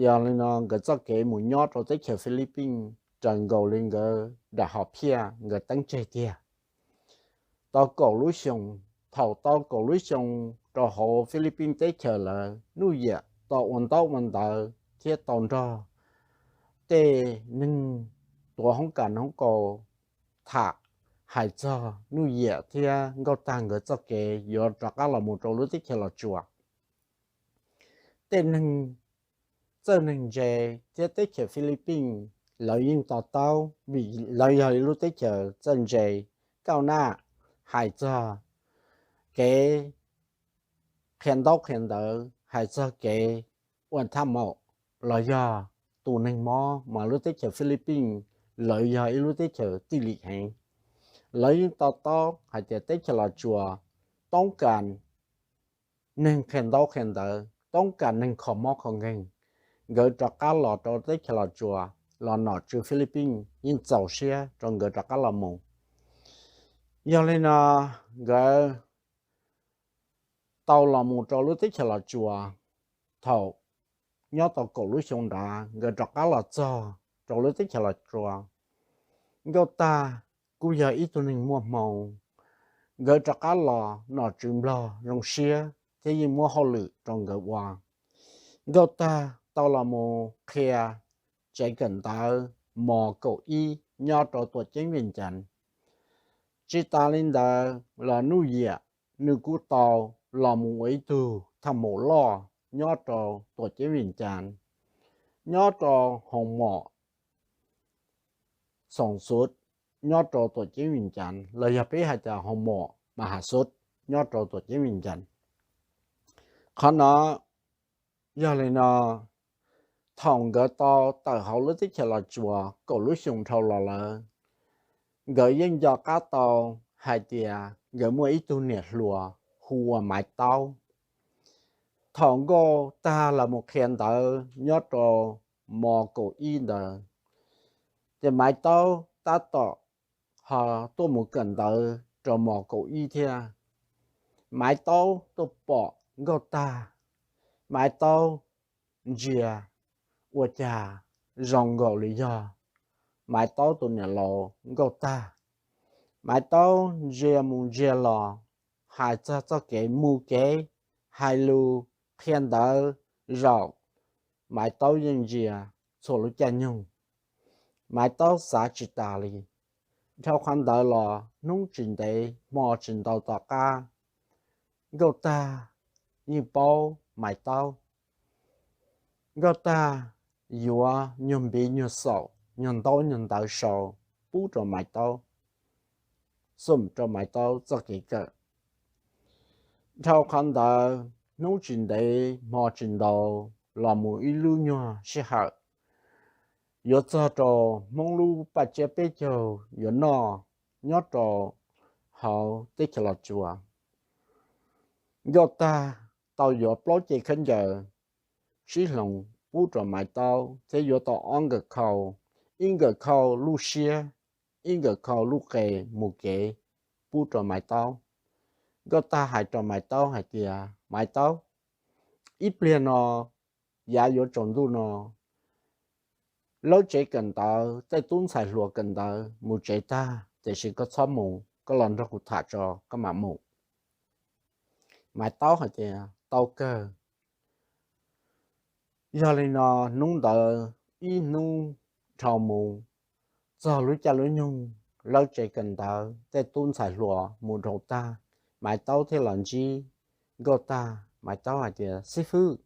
Yog li no nkawd txoj kev mus nyob rau teb chaws Philippines raws nkaus li nkawd dam hom phiaj nkawd teeb tseg tiag. Tau kaum lub xyoos, thaum tau kaum lub xyoo rau hauv Philippines teb chaws lawm, Nuj Yiam tau ua ntaub ua ntawv thiab tau nrog tej neeg tuav hoob kas hoob kaus tham hais txog Nuj Yiam thiab Nkauj Tag nkawd txoj kev yuav rov qab los mus rau lub teb chaws Los Tsuas. Tej neeg txawj neeg ntse thiab teb chaws Philippines lawv yeej to taub vim lawv yog ib lub teb chaws txawj ntse, kaj naj, hais txog kev qhia ntaub qhia ntawv, hais txog kev ua thaj maum los yog tus neeg mob mas lub teb chaws Philippines lawv yog ib lub teb chaws tij lim heev. Lawv yeej to taub hais tias teb chaws Los Tsuas toob kas neeg qhia ntaub qhia ntawv, toob kas neeg kho mob kho nkeeg. Nkawd rov qab los rau teb chaws Los Tsuas los nom tswv Philippines yeej txaus siab rau nkawd rov qab los mus. Yog li no nkawd tau los mus rau lub teb chaws Los Tsuas. Thaum nyob tau kaum lub xyoo nrad nkawd rov qab los txog rau lub teb chaws Los Tsuas. Nkauj Tag kuj yog ib tug neeg muaj hmoo, nkawd rov qab los nom tswv Nplog zoo siab thiab yeej muab hauj lwm rau nkawd ua. Nkauj Tag tau los mus qhia tsev kawm ntawv mos kaum ib nyob rau tuam ceeb Vias Cas. Tsis tas li ntawd los Nuj Yiam nws kuj tau los mus ua ib tug thaj maum loj nyob rau tuam ceeb Vias Cas, nyob rau hoo mom Xoom Xuv nyob rau tuam ceeb Vias Cas los yog peb hais tias hoo mom Mas Has Xuv nyob rau tuam ceeb Vias Cas. Qhov no yog li no, thaum nkawd tau tawm hauv lub teb chaws Los Tsuas kaum lub xyoo dhau los lawm, nkawd yeej nco qab tau hais tias nkawd muaj ib tug niam hluas hu ua Maiv Taub. Thaum Nkauj Tag los mus qhia ntawv nyob rau mos kaum ib ntawd, ces Maiv Taub tab tom ho tuaj mus kawm ntawv rau mos kaum ib thiab. Maiv Taub tuaj pom Nkauj Tag, Maiv Taub ntsia ua cas zoo nkaus li yog Maiv Taub tus niam laus Nkauj Tag. Maiv Taub ntsia mus ntsia los, hais txog txoj kev mus kev, hais lus, qhia ntawv zaum, Maiv Taub yeej ntsia txhua lub caij nyoog. Maiv Taub xav tsis tas li. Dhau qhov ntawd los hnub tsis ntev hmo tsis ntau tom qab, Nkauj Tag yeej paub Maiv Taub. Nkauj Tag yuav nyuag npiv nyuag xaum, nyuag ntaub nyuag ntawv sau pub rau Maiv Taub, xum rau Maiv Taub txoj kev kawm. Dhau qhov ntawd hnub tsis ntev hmo tsis ntau los mus ib lub nyuag sij hawm, yuav txog rau Hmoob lub paj tsiab peb caug yuav noj nyob rau hauv teb chaws Los Tsuas. Nkauj Tag tau yuav plaub ce khaub ncaws sib hloov pub rau Maiv Taub thiab yuav tau ob nkawm khau, ib nkawm khau lub siab, ib nkawm khau lub qe mus kev pub rau Maiv Taub. Nkauj Tag hais rau Maiv Taub hais tias, Maiv Taub, ib pliag no yav yuav tsaus ntuj no, lawv tsev kawm ntawv tej tub ntxhais hluas kawm ntawv mus tsev tag, tiam sis koj txhob mus, koj los nrog kuv tham tso koj mam mus. Maiv Taub hais tias, Tau kawg. Yog li no, hnub ntawd ib hnub dhau mus, txog lub caij lub nyoog, lawv tsev kawm ntawv tej tub ntxhais hluas mus dhau tag, Maiv Taub thiaj los ntsib Nkauj Tag. Maiv Taub hais tias, Xib fwb,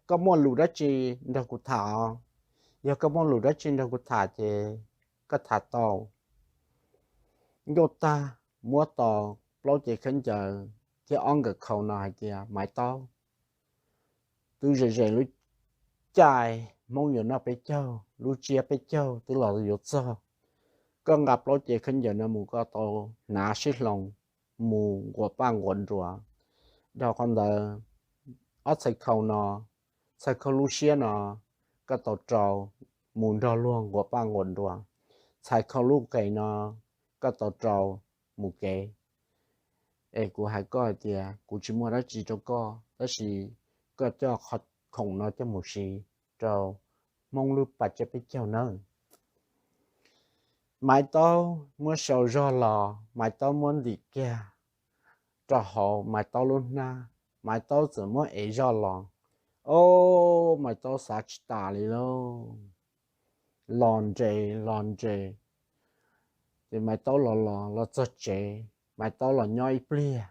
koj muaj lus dab tsi nrog kuv tham os? Yog koj muaj lus dab tsi nrog kuv tham ces koj tham tau. Nkauj Tag muab tau plaub cev khaub ncaws thiab ob nkawm khau no hais tias, Maiv Taub, twb ze ze lub caij Hmoob yuav noj peb caug, lub tsiab peb caug twb los yuav txog. Koj nqa plaub cev khaub ncaws no mus koj tau hnav sib hloov mus nquas paj nquas nruas. Dhau qhov ntawd, ob txhais khau no, txhais khau lub siab no koj tau rau mus nrog luag nquas paj nquas nruas, txhais khau lub qe no koj tau rau mus kev. Es kuv hais koj hais tias kuv tsis muaj dab tsi rau koj, tab sis koj coj qhov khoom no coj mus siv rau Hmoob lub paj tsiab peb caug nawb. Maiv Taub muab sau zog los, Maiv Taub muab ntim kiag rau hauv Maiv Taub lub hnab, Maiv Taub txawm muab ev zog los. Ob, Maiv Taub xav tsis tas li lauj. Los nres los nres, ces Maiv Taub los los los txog tsev, Maiv Taub los nyob ib pliag,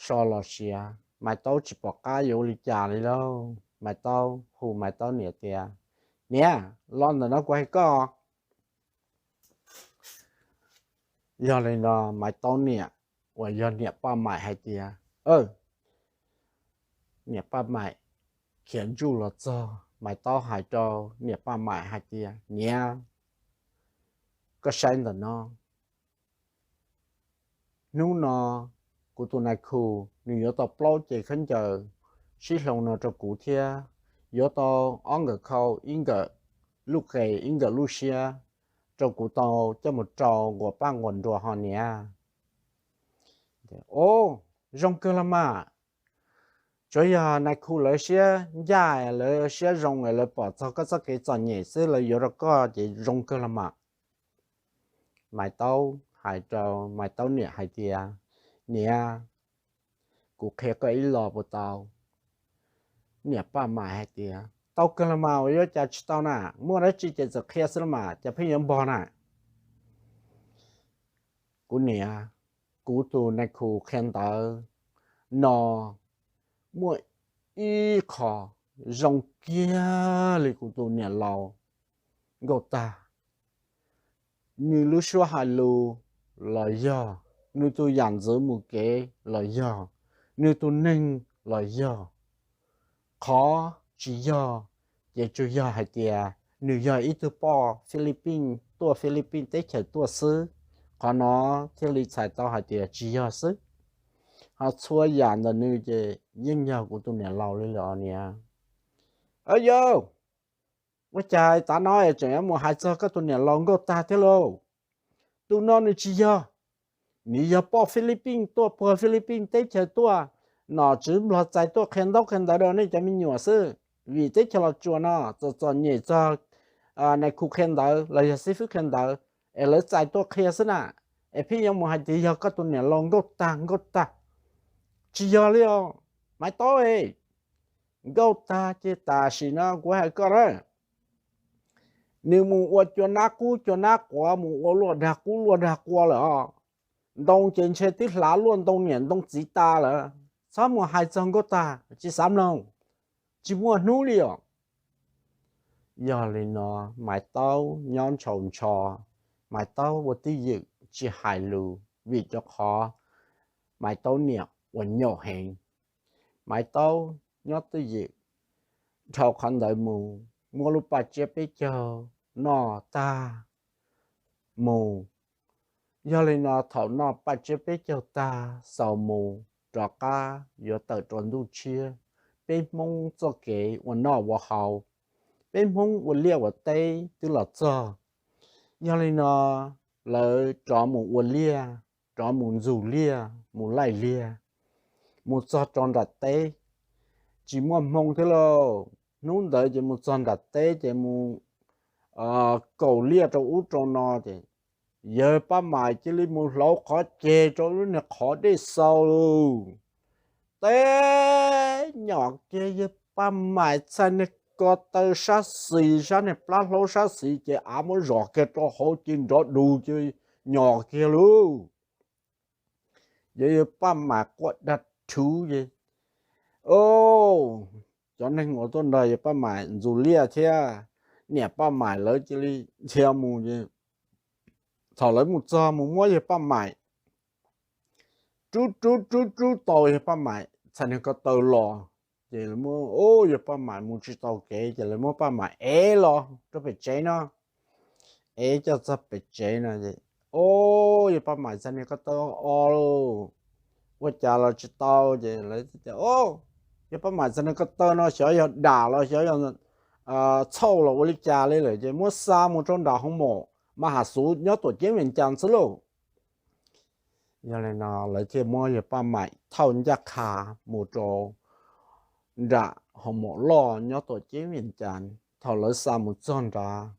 so los siav, Maiv Taub tsis pom qab yuav ua li cas li lauj. Maiv Taub hu Maiv Taub niam tias, Niam, los ntawm no kuv hais koj. Yog li no Maiv Taub niam uas yog niam Paj Maim hais tias, Niam Paj Maim khiav ntsuj los txog, Maiv Taub hais rau niam Paj Maim hais tias, Niam, koj saib ntawm no, hnub no kuv tus nais khu nws yuav tau plaub cev khaub ncaws sib hloov no rau kuv thiab, yuav tau ob nkawm khau, ib nkawm lub qe, ib nkawm lub siab rau kuv tau coj mus rau nquas paj nquas nruas ho niam. Ob, zoo kawg los mas. Tsuav yog nais khu lawv siab ncaj, lawv siab zoo, lawv pom txog koj txoj kev txom nyem xwb, lawv yuav rau koj ces zoo kawg los mas. Maiv Taub hais rau Maiv Taub niam hais tias, Niam, kuv qhia koj ib los puas tau? Niam Paj Maim hais tias, Tau kawg los mas, ua yuav cas tsis tau na, muaj dab tsi ces txawm qhia xwb los mas, cas pheej yuav npog na. Kuv niam, kuv tus nais khu qhia ntawv no muaj ib qho zoo kiag li kuv tus niam laus Nkauj Tag. Nws lub suab hais lus los yog, nws tus yam ntxwv mus kev los yog, nws tus neeg los yog. Qhov tsis yog ces tsuas yog hais tias nws yog ib tug poj Philippines tuaj, Philippines teb chaws tuaj xwb. Qhov no thiaj li txhais tau hais tias tsis yog xwb. Ho txhua yam ntawm nws ces yeej yog kuv tus niam laus li lawm os niam. Yau, ua cas tav no tseem yuav mus hais txog koj tus niam laus Nkauj Tag thiab lauj? Tus no nws tsis yog, nws yog poj Philippines tuaj, puag Philippines teb chaws tuaj, nom tswv Nplog txais tuaj qhia ntaub qhia ntawv rau nej cov me nyuam xwb. Vim teb chaws Los Tsuas no txom txom nyem txog nais khu qhia ntawv los yog xib fwb qhia ntawv es lawv txais tuaj qhia xwb na. Es pheej yuav mus hais tias yog koj tus niam laus Nkauj Tag, Nkauj Tag. Tsis yog li os, Maiv Taub. Nkauj Tag ces tam sim no kuv hais koj na, nws mus ua cua nab qub cua nab quav, mus ua luaj dag qub luaj dag qua lawm os. Ntoo ces ntshe twb hlav luaj ntoo niam ntoo txiv tas lawm. Txhob mus hais txog Nkauj Tag, tsis xav mloog, tsis muaj hnub li os. Yog li no Maiv Taub nyob ntshaus ntsho, Maiv Taub ua twj ywm tsis hais lus vim rau qhov Maiv Taub niam uas nyaum heev. Maiv Taub nyob twj ywm, dhau qhov ntawd mus muab lub paj tsiab peb caug noj tag mus. Yog li no thaum noj paj tsiab peb caug tag xaus mus, rov qab yuav tawm rau ntuj tshiab, peb Hmoob txoj kev ua noj ua haus, peb Hmoob ua liaj ua teb twb los txog. Yog li no lawv rov mus ua liaj, rov mus ntxug liaj, mus laij liaj, mus txog rau nram teb, tsis muaj hmoo thiab lauj. Hnub ntawd ces mus txog nram teb ces mus kaus liaj rau ub rau no ces Yawg Paj Maim cia li mus hlauv qhov ceg rau lub niag qhov dej xaus lawm. Teb nyom kiag yawg Paj Maim txhais niag ko taw sab xis, sab niag plab hlaub sab xis ces av muab zom kiag rau hauv ces nrov dus ces nyom kiag lauj. Yawg, yawg Paj Maim quaj dag rhuv ces, o, cov neeg uas tuaj nrog yawg Paj Maim ntxuas liaj thiab niam Paj Maim lawv cia li dhia mus ces thaum lawv mus txog mus muab yawg Paj Maim rub rub rub rub tau yawg Paj Maim txhais niag ko taw los, ces lawv muab, o, yawg Paj Maim mus tsis tau kev ces lawv muab Paj Maim ev los rau pem tsev no. Ev coj txog pem tsev no ces, o, yawg Paj Maim txhais niag ko taw o lauj, ua cas los tsis tau ces lawv tias, o, yawg Paj Maim txhais niag ko taw no xyov yog dam los xyov yog txhauj los ua li cas li lawm ces muab xa mus rau nram hoo maum Mab Has Xuv nyob Tuam Ceeb Vias Cas xwb lauj. Yog li no lawv thiaj muab yawg Paj Maim thauj ncaj qha mus rau nram hoo maum loj nyob Tuam Ceeb Vias Cas. Thaum lawv xa mus txog nrad,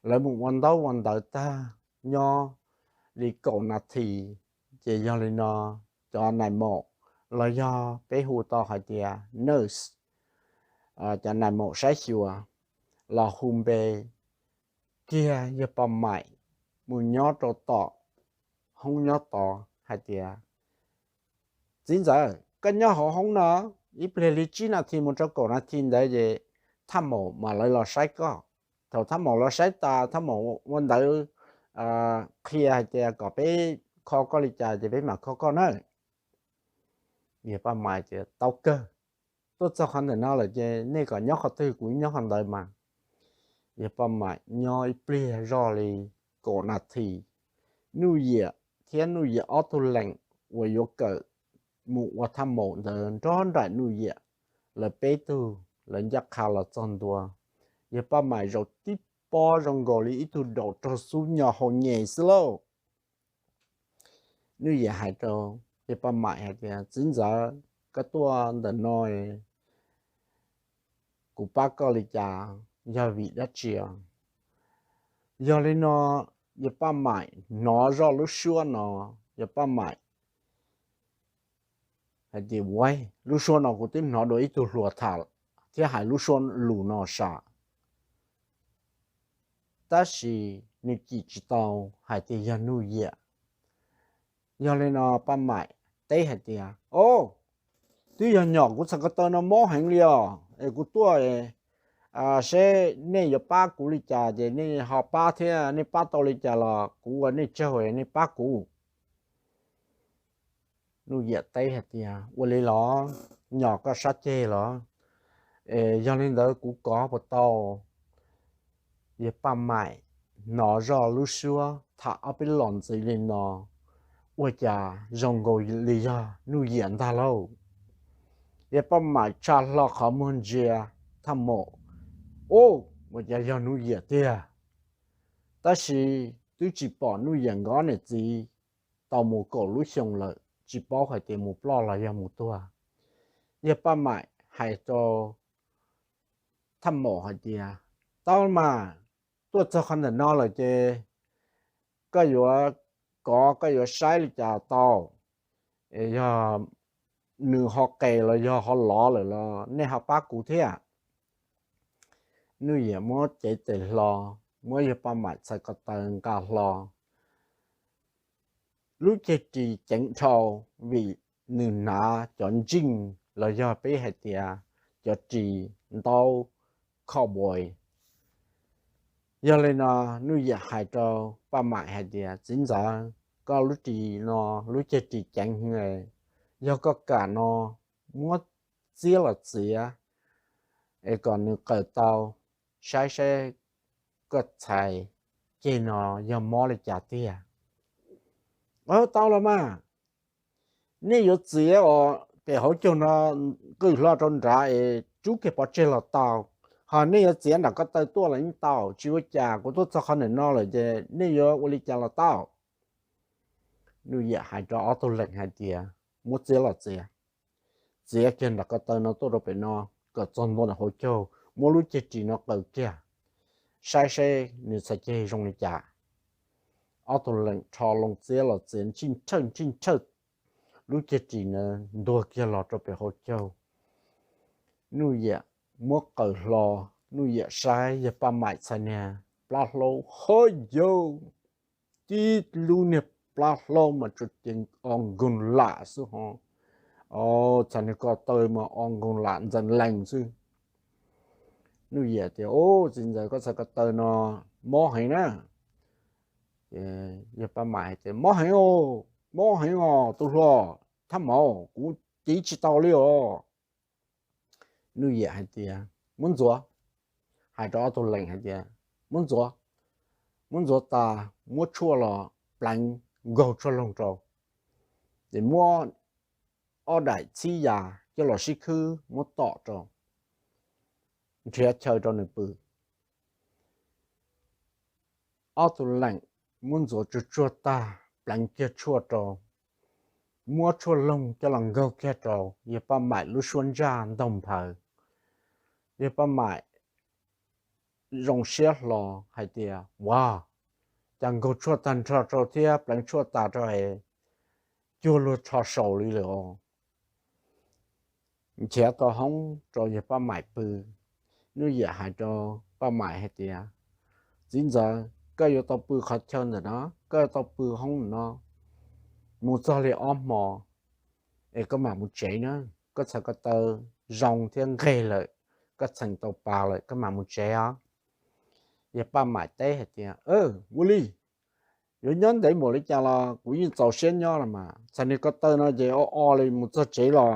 lawv mus ua ntaub ua ntawv tag nyob li kaum nas this, ces yog li no cov nais maum los yog peb hu tau hais tias nurse, cov nais maum saib xyuas los hu npe kiag yawg Paj Maim mus nyob rau tom hoob nyob tod hais tias, txiv ntxawm, koj nyob hauv hoob no ib pliag li tsib nas this mus rau kaum nas this ntawd ces thaj maum mam li los saib koj. Thaum thaj maum los saib tas, thaj maum ua ntawv qhia hais tias kom peb kho koj li cas ces peb mam kho koj na. Yawg Paj Maim tias, tau kawg, tuaj txog qhov ntawm no lawm ces nej kom nyob qhov twg kuv nyob qhov ntawd mas. Yawg Paj Maim nyob ib pliag zoj li kaum nas this, Nuj Yiam thiab Nuj Yiam ob tug lees uas yuav kawm mus ua thaj maum ntawd nrog nraim Nuj Yiam, lawv peb tug lawv ncaj qha los txog ntua. Yawg Paj Maim zaum tib pob zoo nkaus li ib tug daum rog xub nyo hau nyem xwb lauj. Nuj Yiam hais rau yawg Paj Maim hais tias, txiv ntxawm, koj tuaj ntawm no kuv pab koj li cas, yog vim dab tsi? Yog li no yawg Paj Maim hnov zoj lub suab no, yawg Paj Maim hais tias, uaib, lub suab no kuv twb hnov dua ib tug hluas tham thiab hais lub suab lus no sam, tab sis nws cim tsis tau hais tias yog Nuj Yiam. Yog li no Paj Maim teb hais tias, o, twb yog nyom kuv txhais ko taw no mob heev li os, es kuv tuaj seb nej yuav pab kuv li cas ces nej ho pab thiab, nej pab tau li cas los kuv ua nej tsaug, nej pab kuv. Nuj Yiam teb hais tias, ua li los, nyom koj sab ceg los? Es yog li ntawd kuv kov puas tau? Yawg Paj Maim hnov zoj lub suab tham ob peb los ntxiv li no, ua cas zoo nkaus li yog Nuj Yiam ntag lauj. Yawg Paj Maim tsa hlo qhov muag ntsia thaj maum, ub, ua cas yog Nuj Yiam tiag. Tab sis twb tsis pom Nuj Yiam nkawd niam txiv tau mus kaum lub xyoo lawm, tsis paub hais tias mus ploj los yog mus tuag. Yawg Paj Maim hais rau thaj maum hais tias, tau mas, tuaj txog qhov ntawm no lawm ces koj yuav kov, koj yuav saib li cas tau, es yog nws ho qes los yog ho lov lawm los nej ho pab kuv thiab. Nuj Yiam muab cev tes hlo, muab yawg Paj Maim txhais ko taw nqa hlo, lub ceg ris ceev dhau, vim nws hnav cov njeej los yog peb hais tias cov ris ntaub cowboy. Yog li no Nuj Yiam hais rau Paj Maim hais tias, txiv ntxawm, koj lub ris no lub ceg ris ceev heev, yog koj kam no muab txiab los txiav es kom nws qawm tau, saib saib koj txhais ceg no yog mob li cas tiag. Tau los mas, nej yuav txiav os, pem hauv caug no nqis hlo rau nrad es rub kiag pov tseg los tau. Ho nej yuav txiav nram ko taw tuaj los yeej tau, tsis ua cas, kuv tuaj txog qhov ntawm no lawm ces nej yuav ua li cas los tau. Nuj Yiam hais rau ob tug lees hais tias, muab txiab los txiav, txiav kiag nram ko taw no tuaj rau pem no, kom txog ntua nram hauv caug, muab lub ceg ris no qawm kiag, saib seb nws txhais ceg zoo li cas. ob tug leem rho loo txiab los txiav ntsij nrhawj ntsij nrhawj lub cag ris na ntuag kiag los rau pem hauv caug. Nuj Yiam muab qawm hlo, Nuj Yiam saib yawg Paj Maim txhais niag plab hlaub, hov yau, tib lub niag plab hlaub mas tsuas ceev o nkoog lam xwb ho. Txhais niag ko taw mas o nkoog lam ntxees lees xwb. Nuj Yiam tias, Ub, txiv ntxawm, koj txhais ko taw no mob heev na. Yawg Paj Maim hais tias, Mob heev os, mob heev os tus hluas, thaj maum, kuv tiv tsis tau li os. Nuj Yiam hais tias, Muab ntxuav. Hais rau ob tug leem hais tias, Muab ntxuav, muab ntxuav tas, muab tshuaj los pleev nkaug tshuaj loog rau, ces muab ob daim txhib yas coj los sib khwb muab tom rau, nrhiav chaw rau nws pw. Ob tug leem muab ntxuav tsuag tsuag tag, pleev kiag tshuaj rau, muab tshuaj loog coj los nkaug kiag rau yawg Paj Maim lub suab ntsaj ntaug nphaws. Yawg Paj Maim zoo siab hlo hais tias, Ua, cas nkaug tshuaj tag nrho rau thiab pleev tshuaj tas rau es cuag luag tsho saus li lawm os. Nrhiav tau hoob rau yawg Paj Maim pw. Nuj Yiam hais rau Paj Maim hais tias, Txiv ntxawm, koj yuav tau pw qhov chaw ntawm no, koj yuav tau pw hoob no mus txog li ob hmo es koj mam mus tsev na. Koj txhais ko taw zoo thiab nqeg lawm, koj txheem tau pas lawm, koj mam mus tsev os. Yawg Paj Maim teb hais tias, Ua li, yuav nyob ntev npaum li cas los kuv yeej txaus siab nyob los mas. Txhais niag ko taw no ces o o li, mus txog tsev los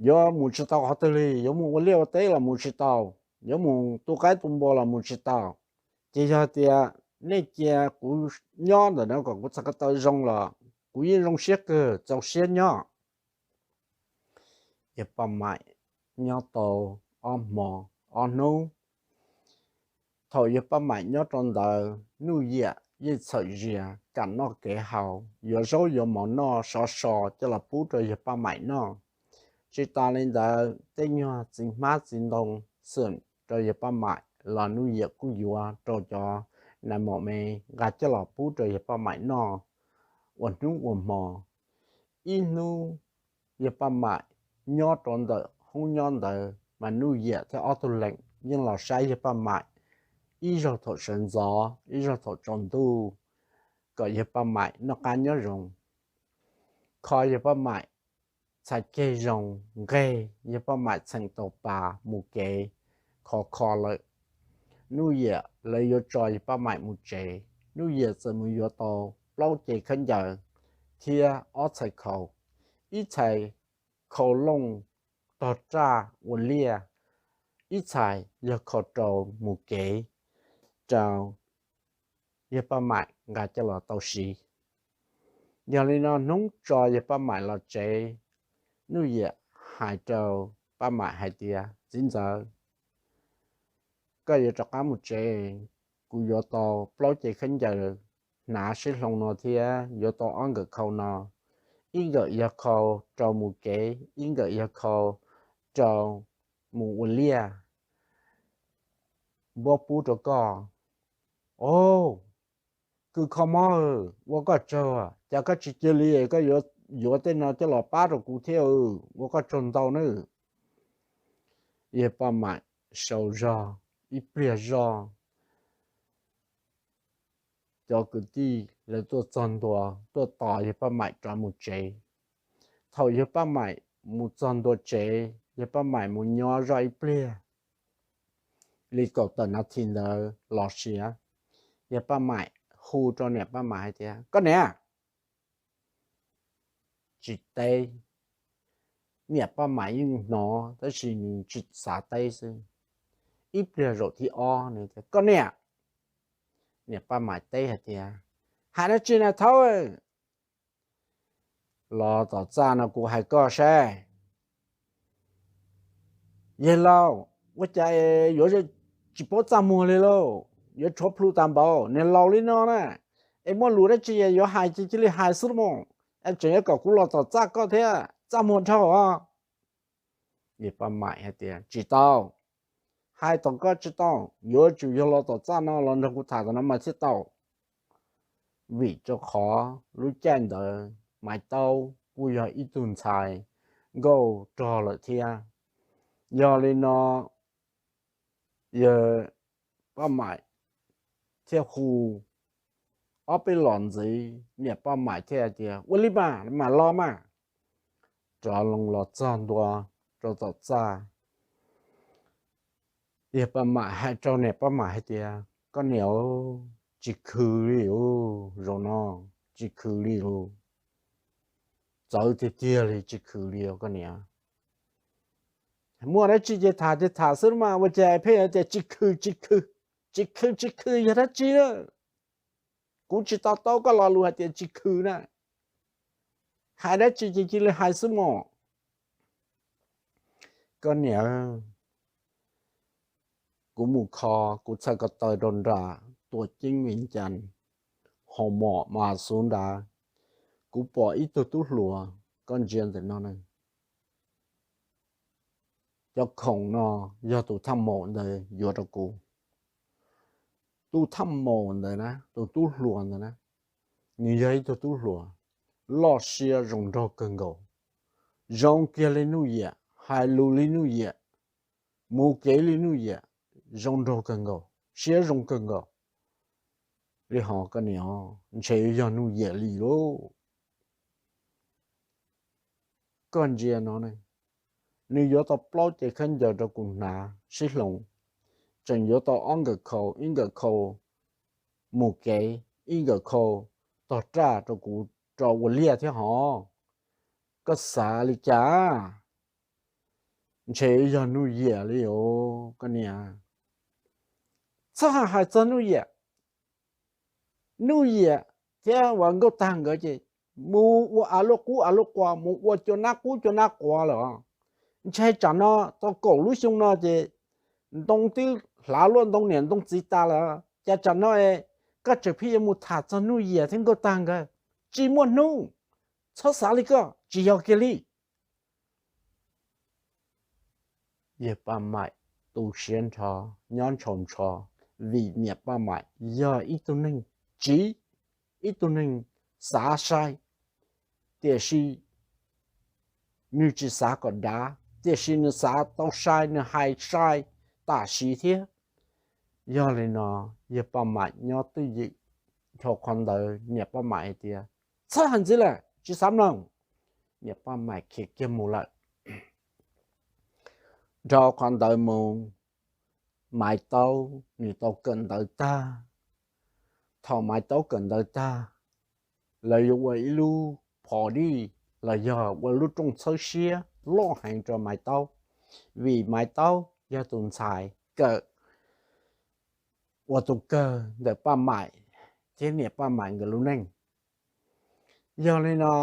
yuav mus tsis tau qhov twg li, yuav mus ua liaj ua teb los mus tsis tau, yuav mus tu qaib tu npua los mus tsis tau. Ces yog tias nej cia kuv nyob ntawm no kom kuv txhais ko taw zoo los kuv yeej zoo siab kawg, txaus siab nyob. Yawg Paj Maim nyob tau ob hmo ob hnub. Thaum yawg Paj Maim nyob rau ntawd, Nuj Yiam yeej txhawm zias kam noj kev haus, yuav zaub yuav mov noj sov so coj los pub rau yawg Paj Maim noj. Tsis tas li ntawd, tej nyuag txiv hmab txiv ntoo xwm rau yawg Paj Maim los Nuj Yiam kuj yuav rau cov nas mom me nqa coj los pub rau yawg Paj Maim noj ua hnub ua hmo. Ib hnub yawg Paj Maim nyob rau ntawm hoob nyob ntawd mas Nuj Yiam thiab ob tug leem yeej los saib yawg Paj Maim, ib zaug thaum sawv ntxov, ib zaug thaum tsaus ntuj, kom yawg Paj Maim noj qab nyob zoo. Kho yawg Paj Maim txhais ceg zoo, nqeg, yawg Paj Maim txheem tau pas mus kev khov kho lawm. Nuj Yiam lawv yuav tso yawg Paj Maim mus tsev. Nuj Yiam txawm mus yuav tau plaub cev khaub ncaws thiab ob txhais khau, ib txhais khau looj tog raj ua liaj, ib txhais yog khau rau mus kev rau yawg Paj Maim nqa coj los tau siv. Yog li no hnub tso yawg Paj Maim los tsev, Nuj Yiam hais rau Paj Maim hais tias, Txiv ntxawm, koj yuav rov qab mus tsev, kuv yuav tau plaub cev khaub ncaws hnav sib hloov no thiab yuav tau ob nkawm khau no, ib nkawm yog khau rau mus kev, ib nkawm yog khau rau mus ua liaj, npuab pub rau koj. Au, kws kho mob, ua koj tsaug, cas koj tsis cia li, koj yuav yuav tej no coj los pab rau kuv thiab, ua koj tsaug ntau nawb. Yawg Paj Maim sau zog ib pliag zog, cov kwv tij lawv tuaj txog ntua tuaj tos yawg Paj Maim rov mus tsev. Thaum yawg Paj Maim mus txog ntua tsev, yawg Paj Maim mus nyob zoj ib pliag li kaum tawm nas this ntawd los siav, yawg Paj Maim hu rau niam Paj Maim hais tias, Koj niam! Tsis teb. Niam Paj Maim yeej hnov tab sis nws tsis xav teb xwb. Ib pliag zaum thib ob, Koj niam! Niam Paj Maim teb hais tias, Hais dab tsi na thaub? Los tom txaj no kuv hais koj saib. Yawg laus, ua cas yuav tsis paub txaj muag li lauj? Yuav tshuav plhu tas npaum, niag laus li no na, es muaj lus dab tsi yuav hais ces cia li hais xwb los mas, es tseem yuav kom kuv los tom txaj koj thiab, txaj muag dhau os. Yawg Paj Maim hais tias, Tsis tau, hais tom koj tsis tau, yuav tsum yog los tom txaj no los nrog kuv tham tom no mas thiaj tau. vim rau qhov lub caij ntawd Maiv Taub kuj yog ib tug ntxhais nkauj rog lawm thiab. Yog li no yawg Paj Maim thiaj hu ob peb los ntxiv, niam Paj Maim thiaj hais tias, Ua li mas, mam los mas. Rov loo los txog ntua rau tom txaj, yawg Paj Maim hais rau niam Paj Maim hais tias, Koj niam, tsis khw li os, zaum no tsis khw li os. Txawv tiag tiag li, tsis khw li os koj niam. Muaj dab tsi ces tham ces tham xwb mas, ua cas pheej tias tsis khw, tsis khw, tsis khw, tsis khw yog dab tsi na? Kuv tsis to taub koj lo lus hais tias tsis khw na. Hais dab tsi ces cia li hais xwb mog. Koj niam, kuv mus kho, kuv txhais ko taw rau nram Tuam Ceeb Vias Cas, hos mom mas xuv nrad, kuv pom ib tug tub hluas, koj ntsia ntawm no ne. Cov khoom no yog tus thaj maum ntawd yuav rau kuv. Tus thaj maum ntawd na, tus tub hluas ntawd na, nws yog ib tug tub hluas loj siab zoo nraug kawg nkaus, zoo kiag li Nuj Yiam, hais lus li Nuj Yiam, mus kev li Nuj Yiam, zoo nraug kawg nkaus, siab zoo kawg nkaus. Li hos koj niam, ntshe yog Nuj Yiam li lauj. Koj ntsia no ne, nws yuav tau plaub cev khaub ncaws rau kuv hnav sib hloov, tseem yuav tau ob nkawm khau, ib nkawm khau mus kev, ib nkawm khau tog raj rau kuv rau ua liaj thiab hos. Koj xav li cas? Ntshe yog Nuj Yiam li os koj niam. Txhob hais txog Nuj Yiam. Nuj Yiam thiab uas Nkauj Tag nkawd ces mus ua av luaj qub av luaj qua, mus ua cua nab qub cua nab qua lawm. Ntshe tsam no tau kaum lub xyoo no ces ntoo twb hlav luaj ntoo niam ntoo txiv tas lawm, cas tsam no koj tseem pheej yuav mus tham txog Nuj Yiam thiab Nkauj Tag nkawd? Tsis muaj hnub, txhob xav li koj, tsis yog kiag li. Yawg Paj Maim tu siab nrho, nyob ntshaus ntsho, vim niam Paj Maim yog ib tug neeg tsiv, ib tug neeg xav sai, tiam sis nws tsis xav kom dav, tiam sis nws xav tau sai, nws hais sai tam sim thiab. Yog li no, yawg Paj Maim nyob twj ywm, dhau qhov ntawd niam Paj Maim hais tias, Txhob hais ntxiv lawm, tsis xav mloog. Niam Paj Maim khiav kiag mus lawm. Dhau qhov ntawd mus, Maiv Taub nws tau kawm ntawv tag. Thaum Maiv Taub kawm ntawv tag, lawv yuav ua ib lub phom dij los yog ua lub rooj txhawb siab loj heev rau Maiv Taub, vim Maiv Taub yog tus ntxhais kawm ua tus kawg ntawm Paj Maim thiab niam Paj Maim nkawd lub neej. Yog li no,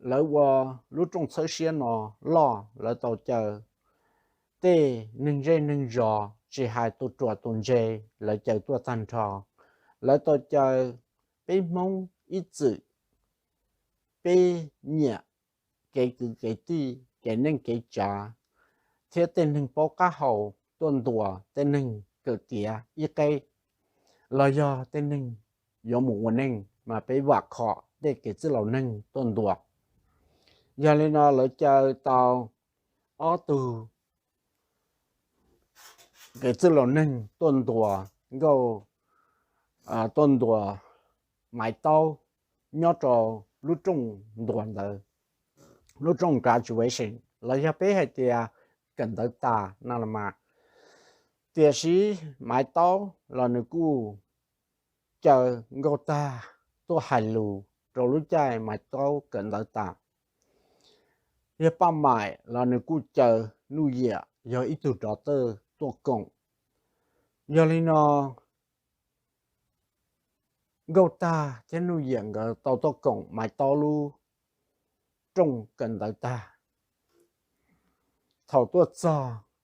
lawv ua lub rooj txhawb siab no loj, lawv tau caw tej neeg zej neeg zos, tsis hais tus ruam tus ntse, lawv caw tuaj tag nrho. Lawv tau caw peb Hmoob ib txwm, peb nyiam kev kwv kev tij, kev neej kev tsav, thiab tej neeg paub qab hau tuaj ntuas tej neeg kawm tiav ib qeb, los yog tej neeg yuav mus ua neej mas peb vam khom tej kev txwj laus neeg tuaj ntuas. Yog li no lawv caw tau ob tug kev txwj laus neeg tuaj ntuas nkauj, tuaj ntuas Maiv Taub nyob rau lub rooj ntuas ntawd, lub rooj graduation los yog peb hais tias kawm ntawv tas no los mas. Tiam sis Maiv Taub los nws kuj caw Nkauj Tag tuaj hais lus rau lub caij Maiv Taub kawm ntawv tas. Yawg Paj Maim los nws kuj caw Nuj Yiam yog ib tug dov tawj tuaj koom. Yog li no, Nkauj Tag thiab Nuj Yiam nkawd tau tuaj koom Maiv Taub lub rooj kawm ntawv tag. Thaum tuaj txog,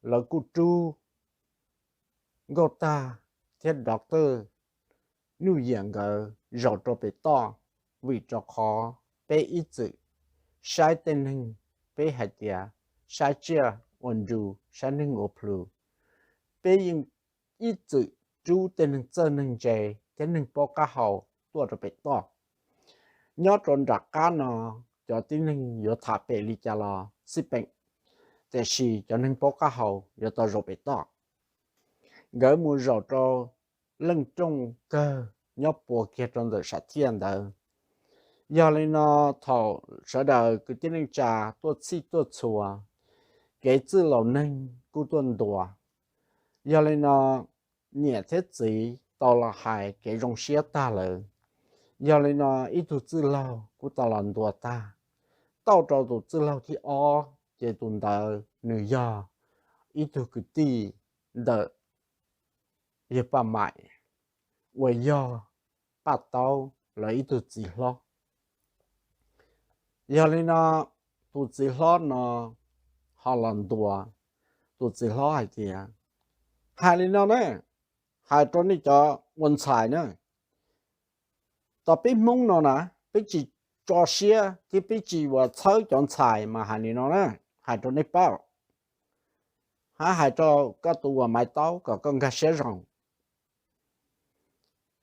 lawv kuj rub Nkauj Tag thiab dov tawj Nuj Yiam nkawd zaum rau pem toj, vim rau qhov peb ib txwm saib tej neeg, peb hais tias saib tsiaj ua nru, saib neeg ua plhu, peb yeej ib txwm rub tej neeg txawj neeg ntse thiab neeg paub qab hau tuaj rau pem toj. nyob rau nram qab no cov tib neeg yuav tham pem li cas los xij peem, tiam sis cov neeg paub qab hau yuav tau zaum pem toj. Nkawd mus zaum rau leej rooj kawg nyob puas kiag rau ntawm sam thiaj ntawd. Yog li no, thaum sawv daws kwv tij neej tsa tuaj txhij tuaj txhua, kev txwj laus neeg kuj tuaj ntuas. Yog li no, niam thiab txiv tau los hais kev zoo siab tag lawm. Yog li no, ib tug txwj laug kuj tau los ntuas tag. Tau rau tus txwj laug thib ob, ces tus ntawd nws yog ib tug kwv tij ntawm yawg Paj Maim uas yog Paj Taub lawv ib tug txiv hlob. Yog li no, tus txiv hlob no ho los ntuas tus txiv hlob hais tias, hais li no na, hais rau nej cov ua ntxhais na, tos peb Hmoob no na, peb tsis tso siab thiab peb tsis ua txhawb cov ntxhais mas hais li no na, hais rau nej paub, hab hais rau koj tus uas Maiv Taub kom koj nkag siab zoo.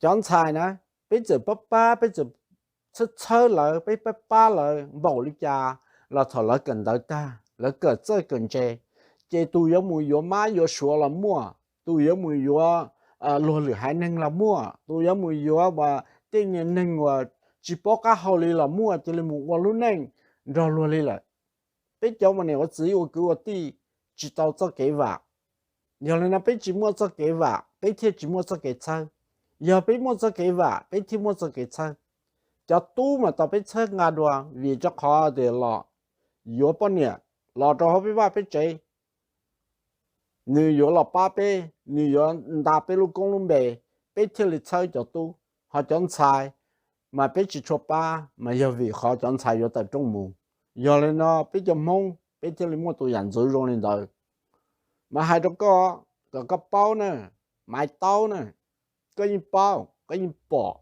Cov ntxhais na, peb txawm pab pab, peb txawm txhawb txhawb lawv, peb pab pab lawv npaum li cas los thaum lawv kawm ntawv tag, lawv kawm txawj kawm ntse, ces tus yuav mus yuav mab yuav suav los muaj, tus yuav mus yuav luag lwm haiv neeg los muaj, tus yuav mus yuav uas tej niag neeg uas tsis paub qab hau li los muaj, cia li mus ua lub neej nrog luag li lawm. Peb cov ua niam ua txiv ua kwv ua tij tsis tau txoj kev vam. Yog li no peb tsis muaj txoj kev vam, peb thiaj tsis muaj txoj kev txhawb. Yog peb muaj txoj kev vam, peb thiaj muaj txoj kev txhawb. Cov tub mas tau peb txhawb nqa dua vim rau qhov tias los yuav poj niam los rau hauv peb vaj peb tsev, nws yuav los pab peb, nws yuav nta peb lub koob lub npe, peb thiaj li txhawb cov tub. Ho cov ntxhais mas peb tsis tshua pab, mas yog vim qhov cov ntxhais yuav tawm rooj mus. Yog li no peb cov Hmoob peb thiaj li muaj tus yam ntxwv zoo li ntawd. Mas hais rau koj, kom koj paub na, Maiv Taub na, koj yeej paub, koj yeej pom,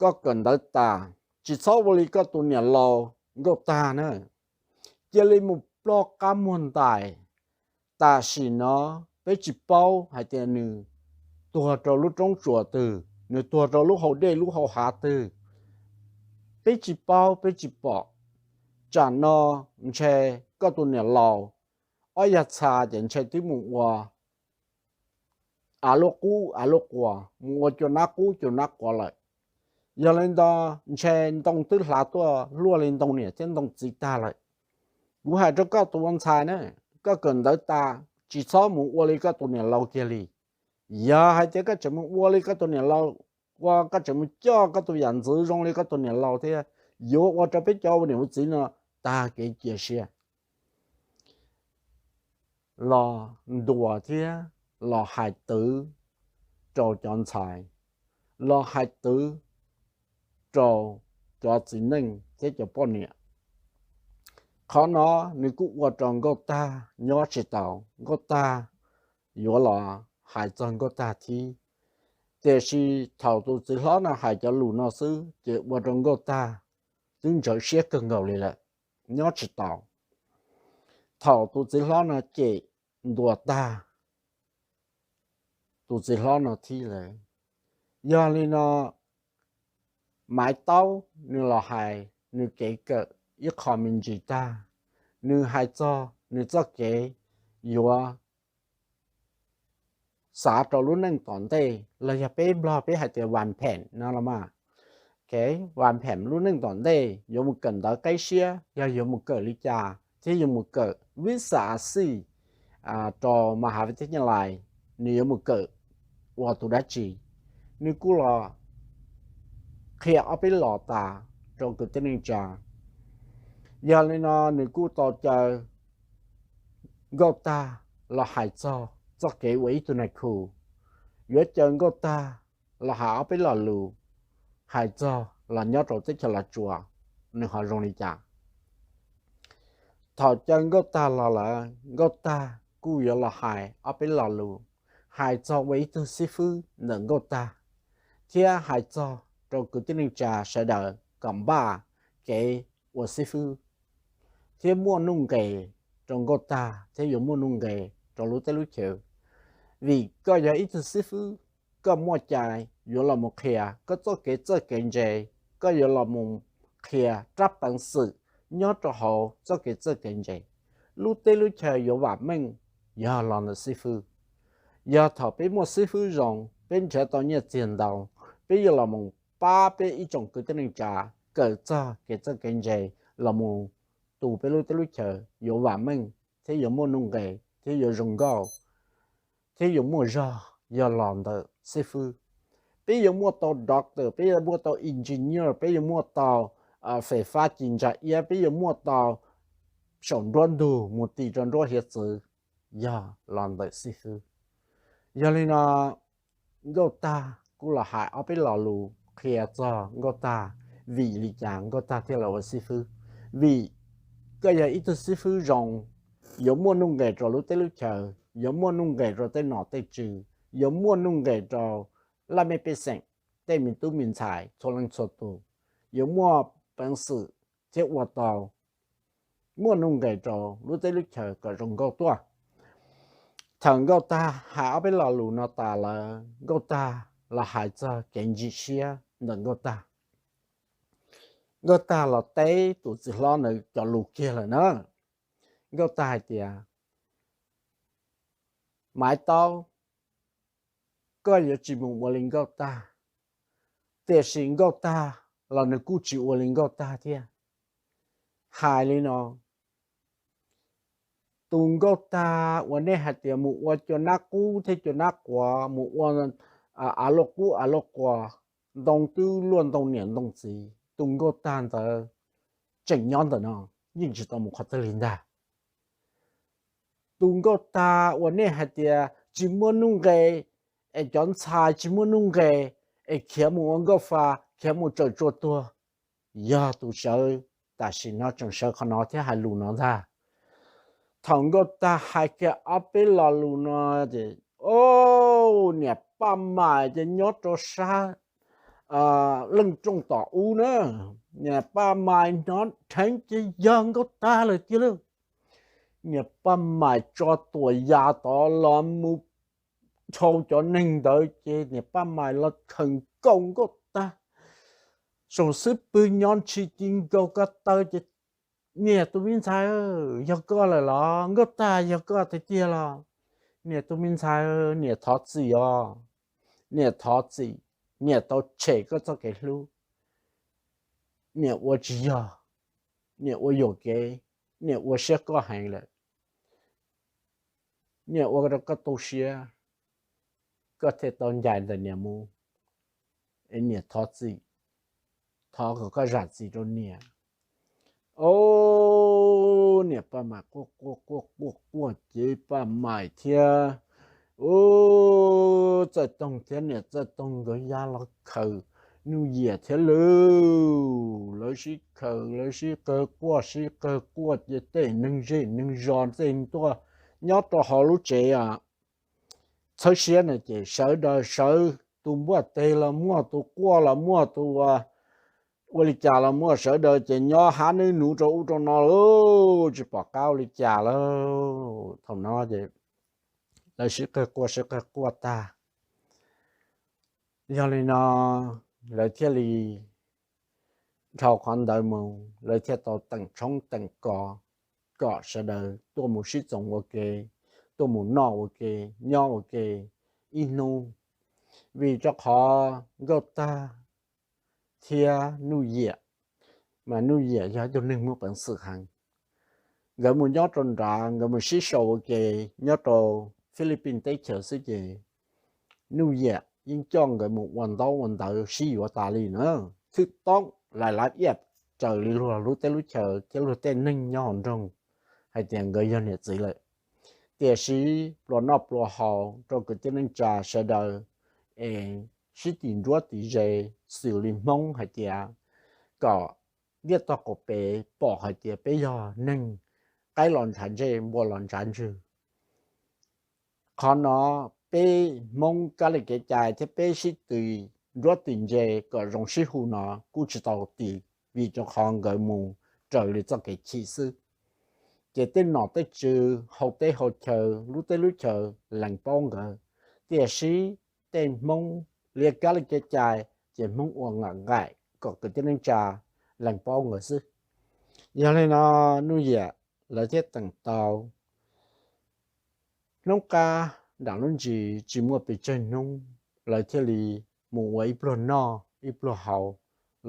koj kawm ntawv tas, tsis txhob ua li koj tus niam laus Nkauj Tag na, cia li mus ploj qab muag ntais. Tam sim no peb tsis paub hais tias nws tuag rau lub roob tsuas twg, nws tuag rau lub hau dej lub hau hav twg, peb tsis paub peb tsis pom. Tsam no ntshe koj tus niam laus ob yag txha ces ntshe twb mus ua av luaj qub av luaj quas, mus ua cua nab qub cua nab quas lawm. Yog li ntawd ntshe ntoo twb hlav tuaj luaj li ntoo niam thiab ntoo txiv tag lawm. Kuv hais rau koj tus ua ntxhais na, koj kawm ntawv tas tsis txhob mus ua li koj tus niam laus kiag li. Yog hais tias koj tseem mus ua li koj tus niam laus, ua koj tseem mus coj koj tus yam ntxwv zoo li koj tus niam laus thiab, yuav ua rau peb cov ua niam ua txiv no tag kev cia siab. Los ntuas thiab los hais twv rau cov ntxhais, los hais twv rau cov txiv neej thiab cov poj niam. Qhov no nws kuj ua rau Nkauj Tag nyob tsis tau, Nkauj Tag yuav los hais txog Nkauj Tag thiab. Tiam sis thaum tus txiv hlob no hais cov lus no xwb ces ua rau Nkauj Tag twb ntsawv siab kawg nkaus li lawm, nyob tsis tau. Thaum tus txiv hlob no cem ntuas tag, tus txiv hlob no thiab lawm. Yog li no, Maiv Taub nws los hais nws kev kawm ib qho me ntsis tag, nws hais txog nws txoj kev yuav xav rau lub neej tom ntej los yog peb Nplog peb hais tias vas phem no los mas. Vas phem lub neej tom ntej yuav mus kawm ntawv qib siab, yog yuav mus kawm li cas thiab yuav mus kawm vib xa a xij rau ma has vi teb nyob lais, nws yuav mus kawm ua tus dab tsi, nws kuj los qhia ob peb los tas rau kwv tij neej tsa. Yog li no nws kuj tau caw Nkauj Tag los hais txog txoj kev ua ib tug nais khu, yuav caw Nkauj Tag los hais ob peb lo lus, hais txog los nyob rau teb chaws Los Tsuas nws ho zoo li cas. Thaum caw Nkauj Tag los lawm, Nkauj Tag kuj yuav los hais ob peb lo lus, hais txog ua ib tug xib fwb ntawm Nkauj Tag, thiab hais txog rau kwv tij neej tsa sawv daws kom npaj kev ua xib fwb thiab muaj nuj nqes rau Nkauj Tag thiab yuav muaj nuj nqes rau lub teb lub chaw. Vim koj yog ib tug xib fwb, koj muaj cai yuav los mus qhia koj txoj kev txawj kev ntse, koj yuav los mus qhia rab peev xwm nyob rau hauv txoj kev txawj kev ntse. Lub teb lub chaw yuav vam meej yog los ntawm xib fwb. Yog thaum peb muaj xib fwb zoo, peb nrhiav tau nyiaj txiag ntau, peb yuav los mus pab peb ib tsoom kwv tij neej tsa kawm txog kev txawj kev ntse los mus tu peb lub teb lub chaw yuav vam meej thiab yuav muaj nuj nqes thiab yuav zoo nkauj thiab yuav muaj zog yog los ntawm xib fwb. Peb yuav muaj tau doctor, peb yuav muaj tau engineer, peb yuav muaj tau fem fab ci ntsa iab, peb yuav muaj tau saum nruab ntug mus ti rau nruab hiav txwv yog los ntawm xib fwb. Yog li no, Nkauj Tag kuj los hais ob peb lo lus qhia txog Nkauj Tag vim li cas Nkauj Tag thiaj los ua xib fwb. Vim koj yog ib tug xib fwb zoo, yuav muaj nuj nqes rau lub teb lub chaw, yuav muaj nuj nqes rau tej nom tej tswv, yuav muaj nuj nqes rau laj mej pej xeem, tej me tub me ntxhais txhua leej txhua tus, yuav muaj peev xwm thiab ua tau muaj nuj nqes rau lub teb lub chaw kom zoo nkauj tuaj. Thaum Nkauj Tag hais ob peb lo lus no tas lawm, Nkauj Tag los hais txog kev ntsim siab ntawm Nkauj Tag. Nkauj Tag los teb tus txiv hlob ntawd cov lus kiag lawm na. Nkauj Tag hais tias, Maiv Taub, koj yuav tsis mus ua li Nkauj Tag, tiam sis Nkauj Tag los nws kuj tsis ua li Nkauj Tag thiab. Hais li no, tus Nkauj Tag uas nej hais tias mus ua cua nab qub thiab cua nab quav, mus ua av luaj qub av luaj quas, ntoo twb luaj ntoo niam ntoo txiv, tus Nkauj Tag ntawd tseem nyob ntawm no, yeej tsis tau mus qhov twg li ntag. Tus Nkauj Tag uas nej hais tias tsis muaj nuj nqes, es cov ntxhais tsis muaj nuj nqes, es khiav mus ua nkauj fa, khiav mus tsaws tsua tuag, yog tus sawv tam sim no tseem sawv qhov no thiab hais lus no ntag. Thaum Nkauj Tag hais kiag ob peb lo lus no ces, o, niam Paj Mais ces nyob rau sab leej rooj tom ub na, niam Paj Mais hnov dheev ces yog Nkauj Tag lawm tiag lauj. Niam Paj Mais tso tuam yas tod los mus dhau cov neeg ntawd ces niam Paj Mais los khaws nkaus Nkauj Tag saum xub pwg nyob ntshis ci nkaus ko taw ces, Niam tus me ntxhais, yog koj lawm los? Nkauj Tag, yog koj tiag tiag los? Niam tus me ntxhais, niam thov txim os, niam thov txim, niam tau tshem koj txoj kev hlub, niam ua tsis yog, niam ua yuam kev, niam ua siab koj heev lawm, niam ua rau koj tu siab, koj thiaj tau ncaim ntawm niam mus, es niam thov txim, thov kom koj zam txim rau niam. O, niam Paj Mais quaj quaj quaj quaj quaj ces Paj Mais thiab, u, Txawj Toog thiab niam Txawj Toog nkawd ya los khaws Nuj Yiam thiab lawm, lawv sib khaws lawv sib qawg quaj sib qawg quaj ces tej neeg zej neeg zos tej tuaj nyob rau hauv lub tsev txhawb siab na ces sawv daws sawv, tus npuaj teg los muaj, tus quaj los muaj, tus ua li cas los muaj, sawv daws ces nyob hab neb nuv rau ub rau no lawm, tsis pom qab ua li cas lawm. Thaum no ces lawv sib qawg quaj sib qawg quaj tag. Yog li no lawv thiaj li dhau qhov ntawd mus, lawv thiaj tau teem tshoob teem kos kom sawv daws tuaj mus sib txoos ua ke, tuaj mus noj ua ke, nyob ua ke ib hnub. Vim rau qhov Nkauj Tag thiab Nuj Yiam, mas Nuj Yiam yog ib tug neeg muaj peev xwm heev. Nkawd mus nyob rau nrad, nkawd mus sib sau ua ke nyob rau Philippines teb chaws xwb ces Nuj Yiam yeej coj nkawd mus ua ntaub ua ntawv sib yuav tas li na. Thwj toob lais lav iaj raws li luag lub teb lub chaws thiab luag tej neeg nyob hauv nroog hais tias nkawd yog niam txiv lawm. Tiam sis pluas noj pluas haus rau kwv tij neej tsa sawv daws es sib tim nruab tim ze, xws li Hmoob hais tias kom liaj tog qaum pem pom hais tias peb yog neeg qaib los ntshav ntsej, npua los ntshav ntswg. Qhov no peb Hmoob kab li kev cai thiab peb sib tw nruab tw ntse kom zoo sib hu no kuj tsis tau tim, vim rau qhov nkawd mus raws li txoj kev chim xwb. Ces tej nom tej tswv hauv teb hauv chaw, lub teb lub chaw lees paub nkawd, tiam sis tej Hmoob liaj kab li kev cai ces Hmoob ua nqaim nqaim, kom kwv tij neej tsa lees paub nkawd xwb. Yog li no Nuj Yiam lawv thiaj teem tau. Hnub qab nram lub ntsis tsis muaj pes tsawg hnub, lawv thiaj li mus ua ib pluag noj ib pluag haus.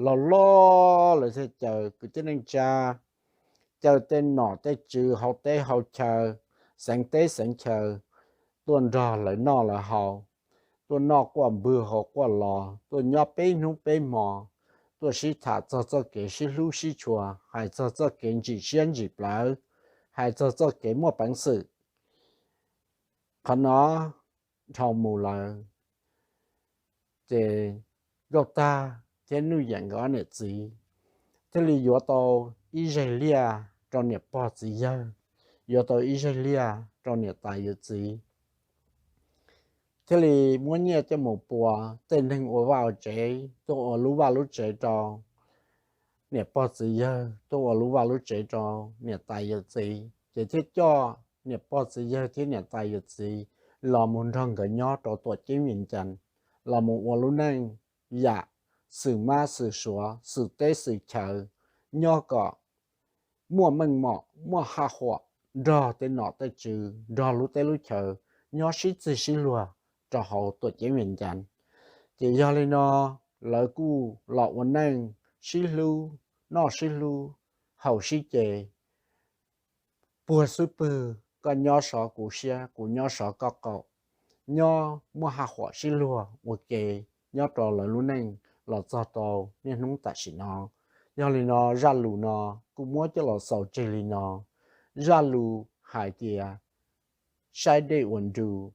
Los loj lawv thiaj caw kwv tij neej tsa, caw tej nom tej tswv hauv teb hauv chaw, xeev teb xeev chaw, tuaj nrog lawv noj lawv haus, tuaj noj quaj npwg haus quaj los, tuaj nyob peb hnub peb hmo, tuaj sib tham txog txoj kev sib hlub sib tshua, hais txog txoj kev ntsim siab ntsim plawv, hais txog txoj kev muaj peev xwm. Qhov no dhau mus lawm, ces Nkauj Tag thiab Nuj Yiam nkawd ob niam txiv thiaj li yuav tau ib zeg liaj rau niam pog txiv yawg, yuav tau ib zeg liaj rau niam tais yawm txiv, thiaj li muab nyiaj coj mus pua tej neeg ua vaj ua tsev, tuaj ua lub vaj lub tsev rau niam pog txiv yawg, tuaj ua lub vaj lub tsev rau niam tais yawm txiv, ces thiaj coj niam pog txiv yawg thiab niam tais yawm txiv los mus nrog nkawd nyob rau tuam ceeb Vias Cas, los mus ua lub neej yam xwm mab xwm suav xwm teb xwm chaw, nyob kom muaj meej mom muaj haj huam, nrog tej nom tej tswv nrog lub teb lub chaw nyob sib txig sib luag rau hauv tuam ceeb Vias Cas. Ces yog li no lawv kuj los ua neej sib hlub, noj sib hlub, haus sib ce, puag xub pwg, koj nyob sov kuv siab kuv nyob sov koj qaum, nyob muaj haj huam sib luag ua ke nyob rau lawv lub neej los txog rau niaj hnub tam sim no. Yog li no zaj lus no kuj muab coj los xaus tseg li no. Zaj lus hais tias saib dej ua nru,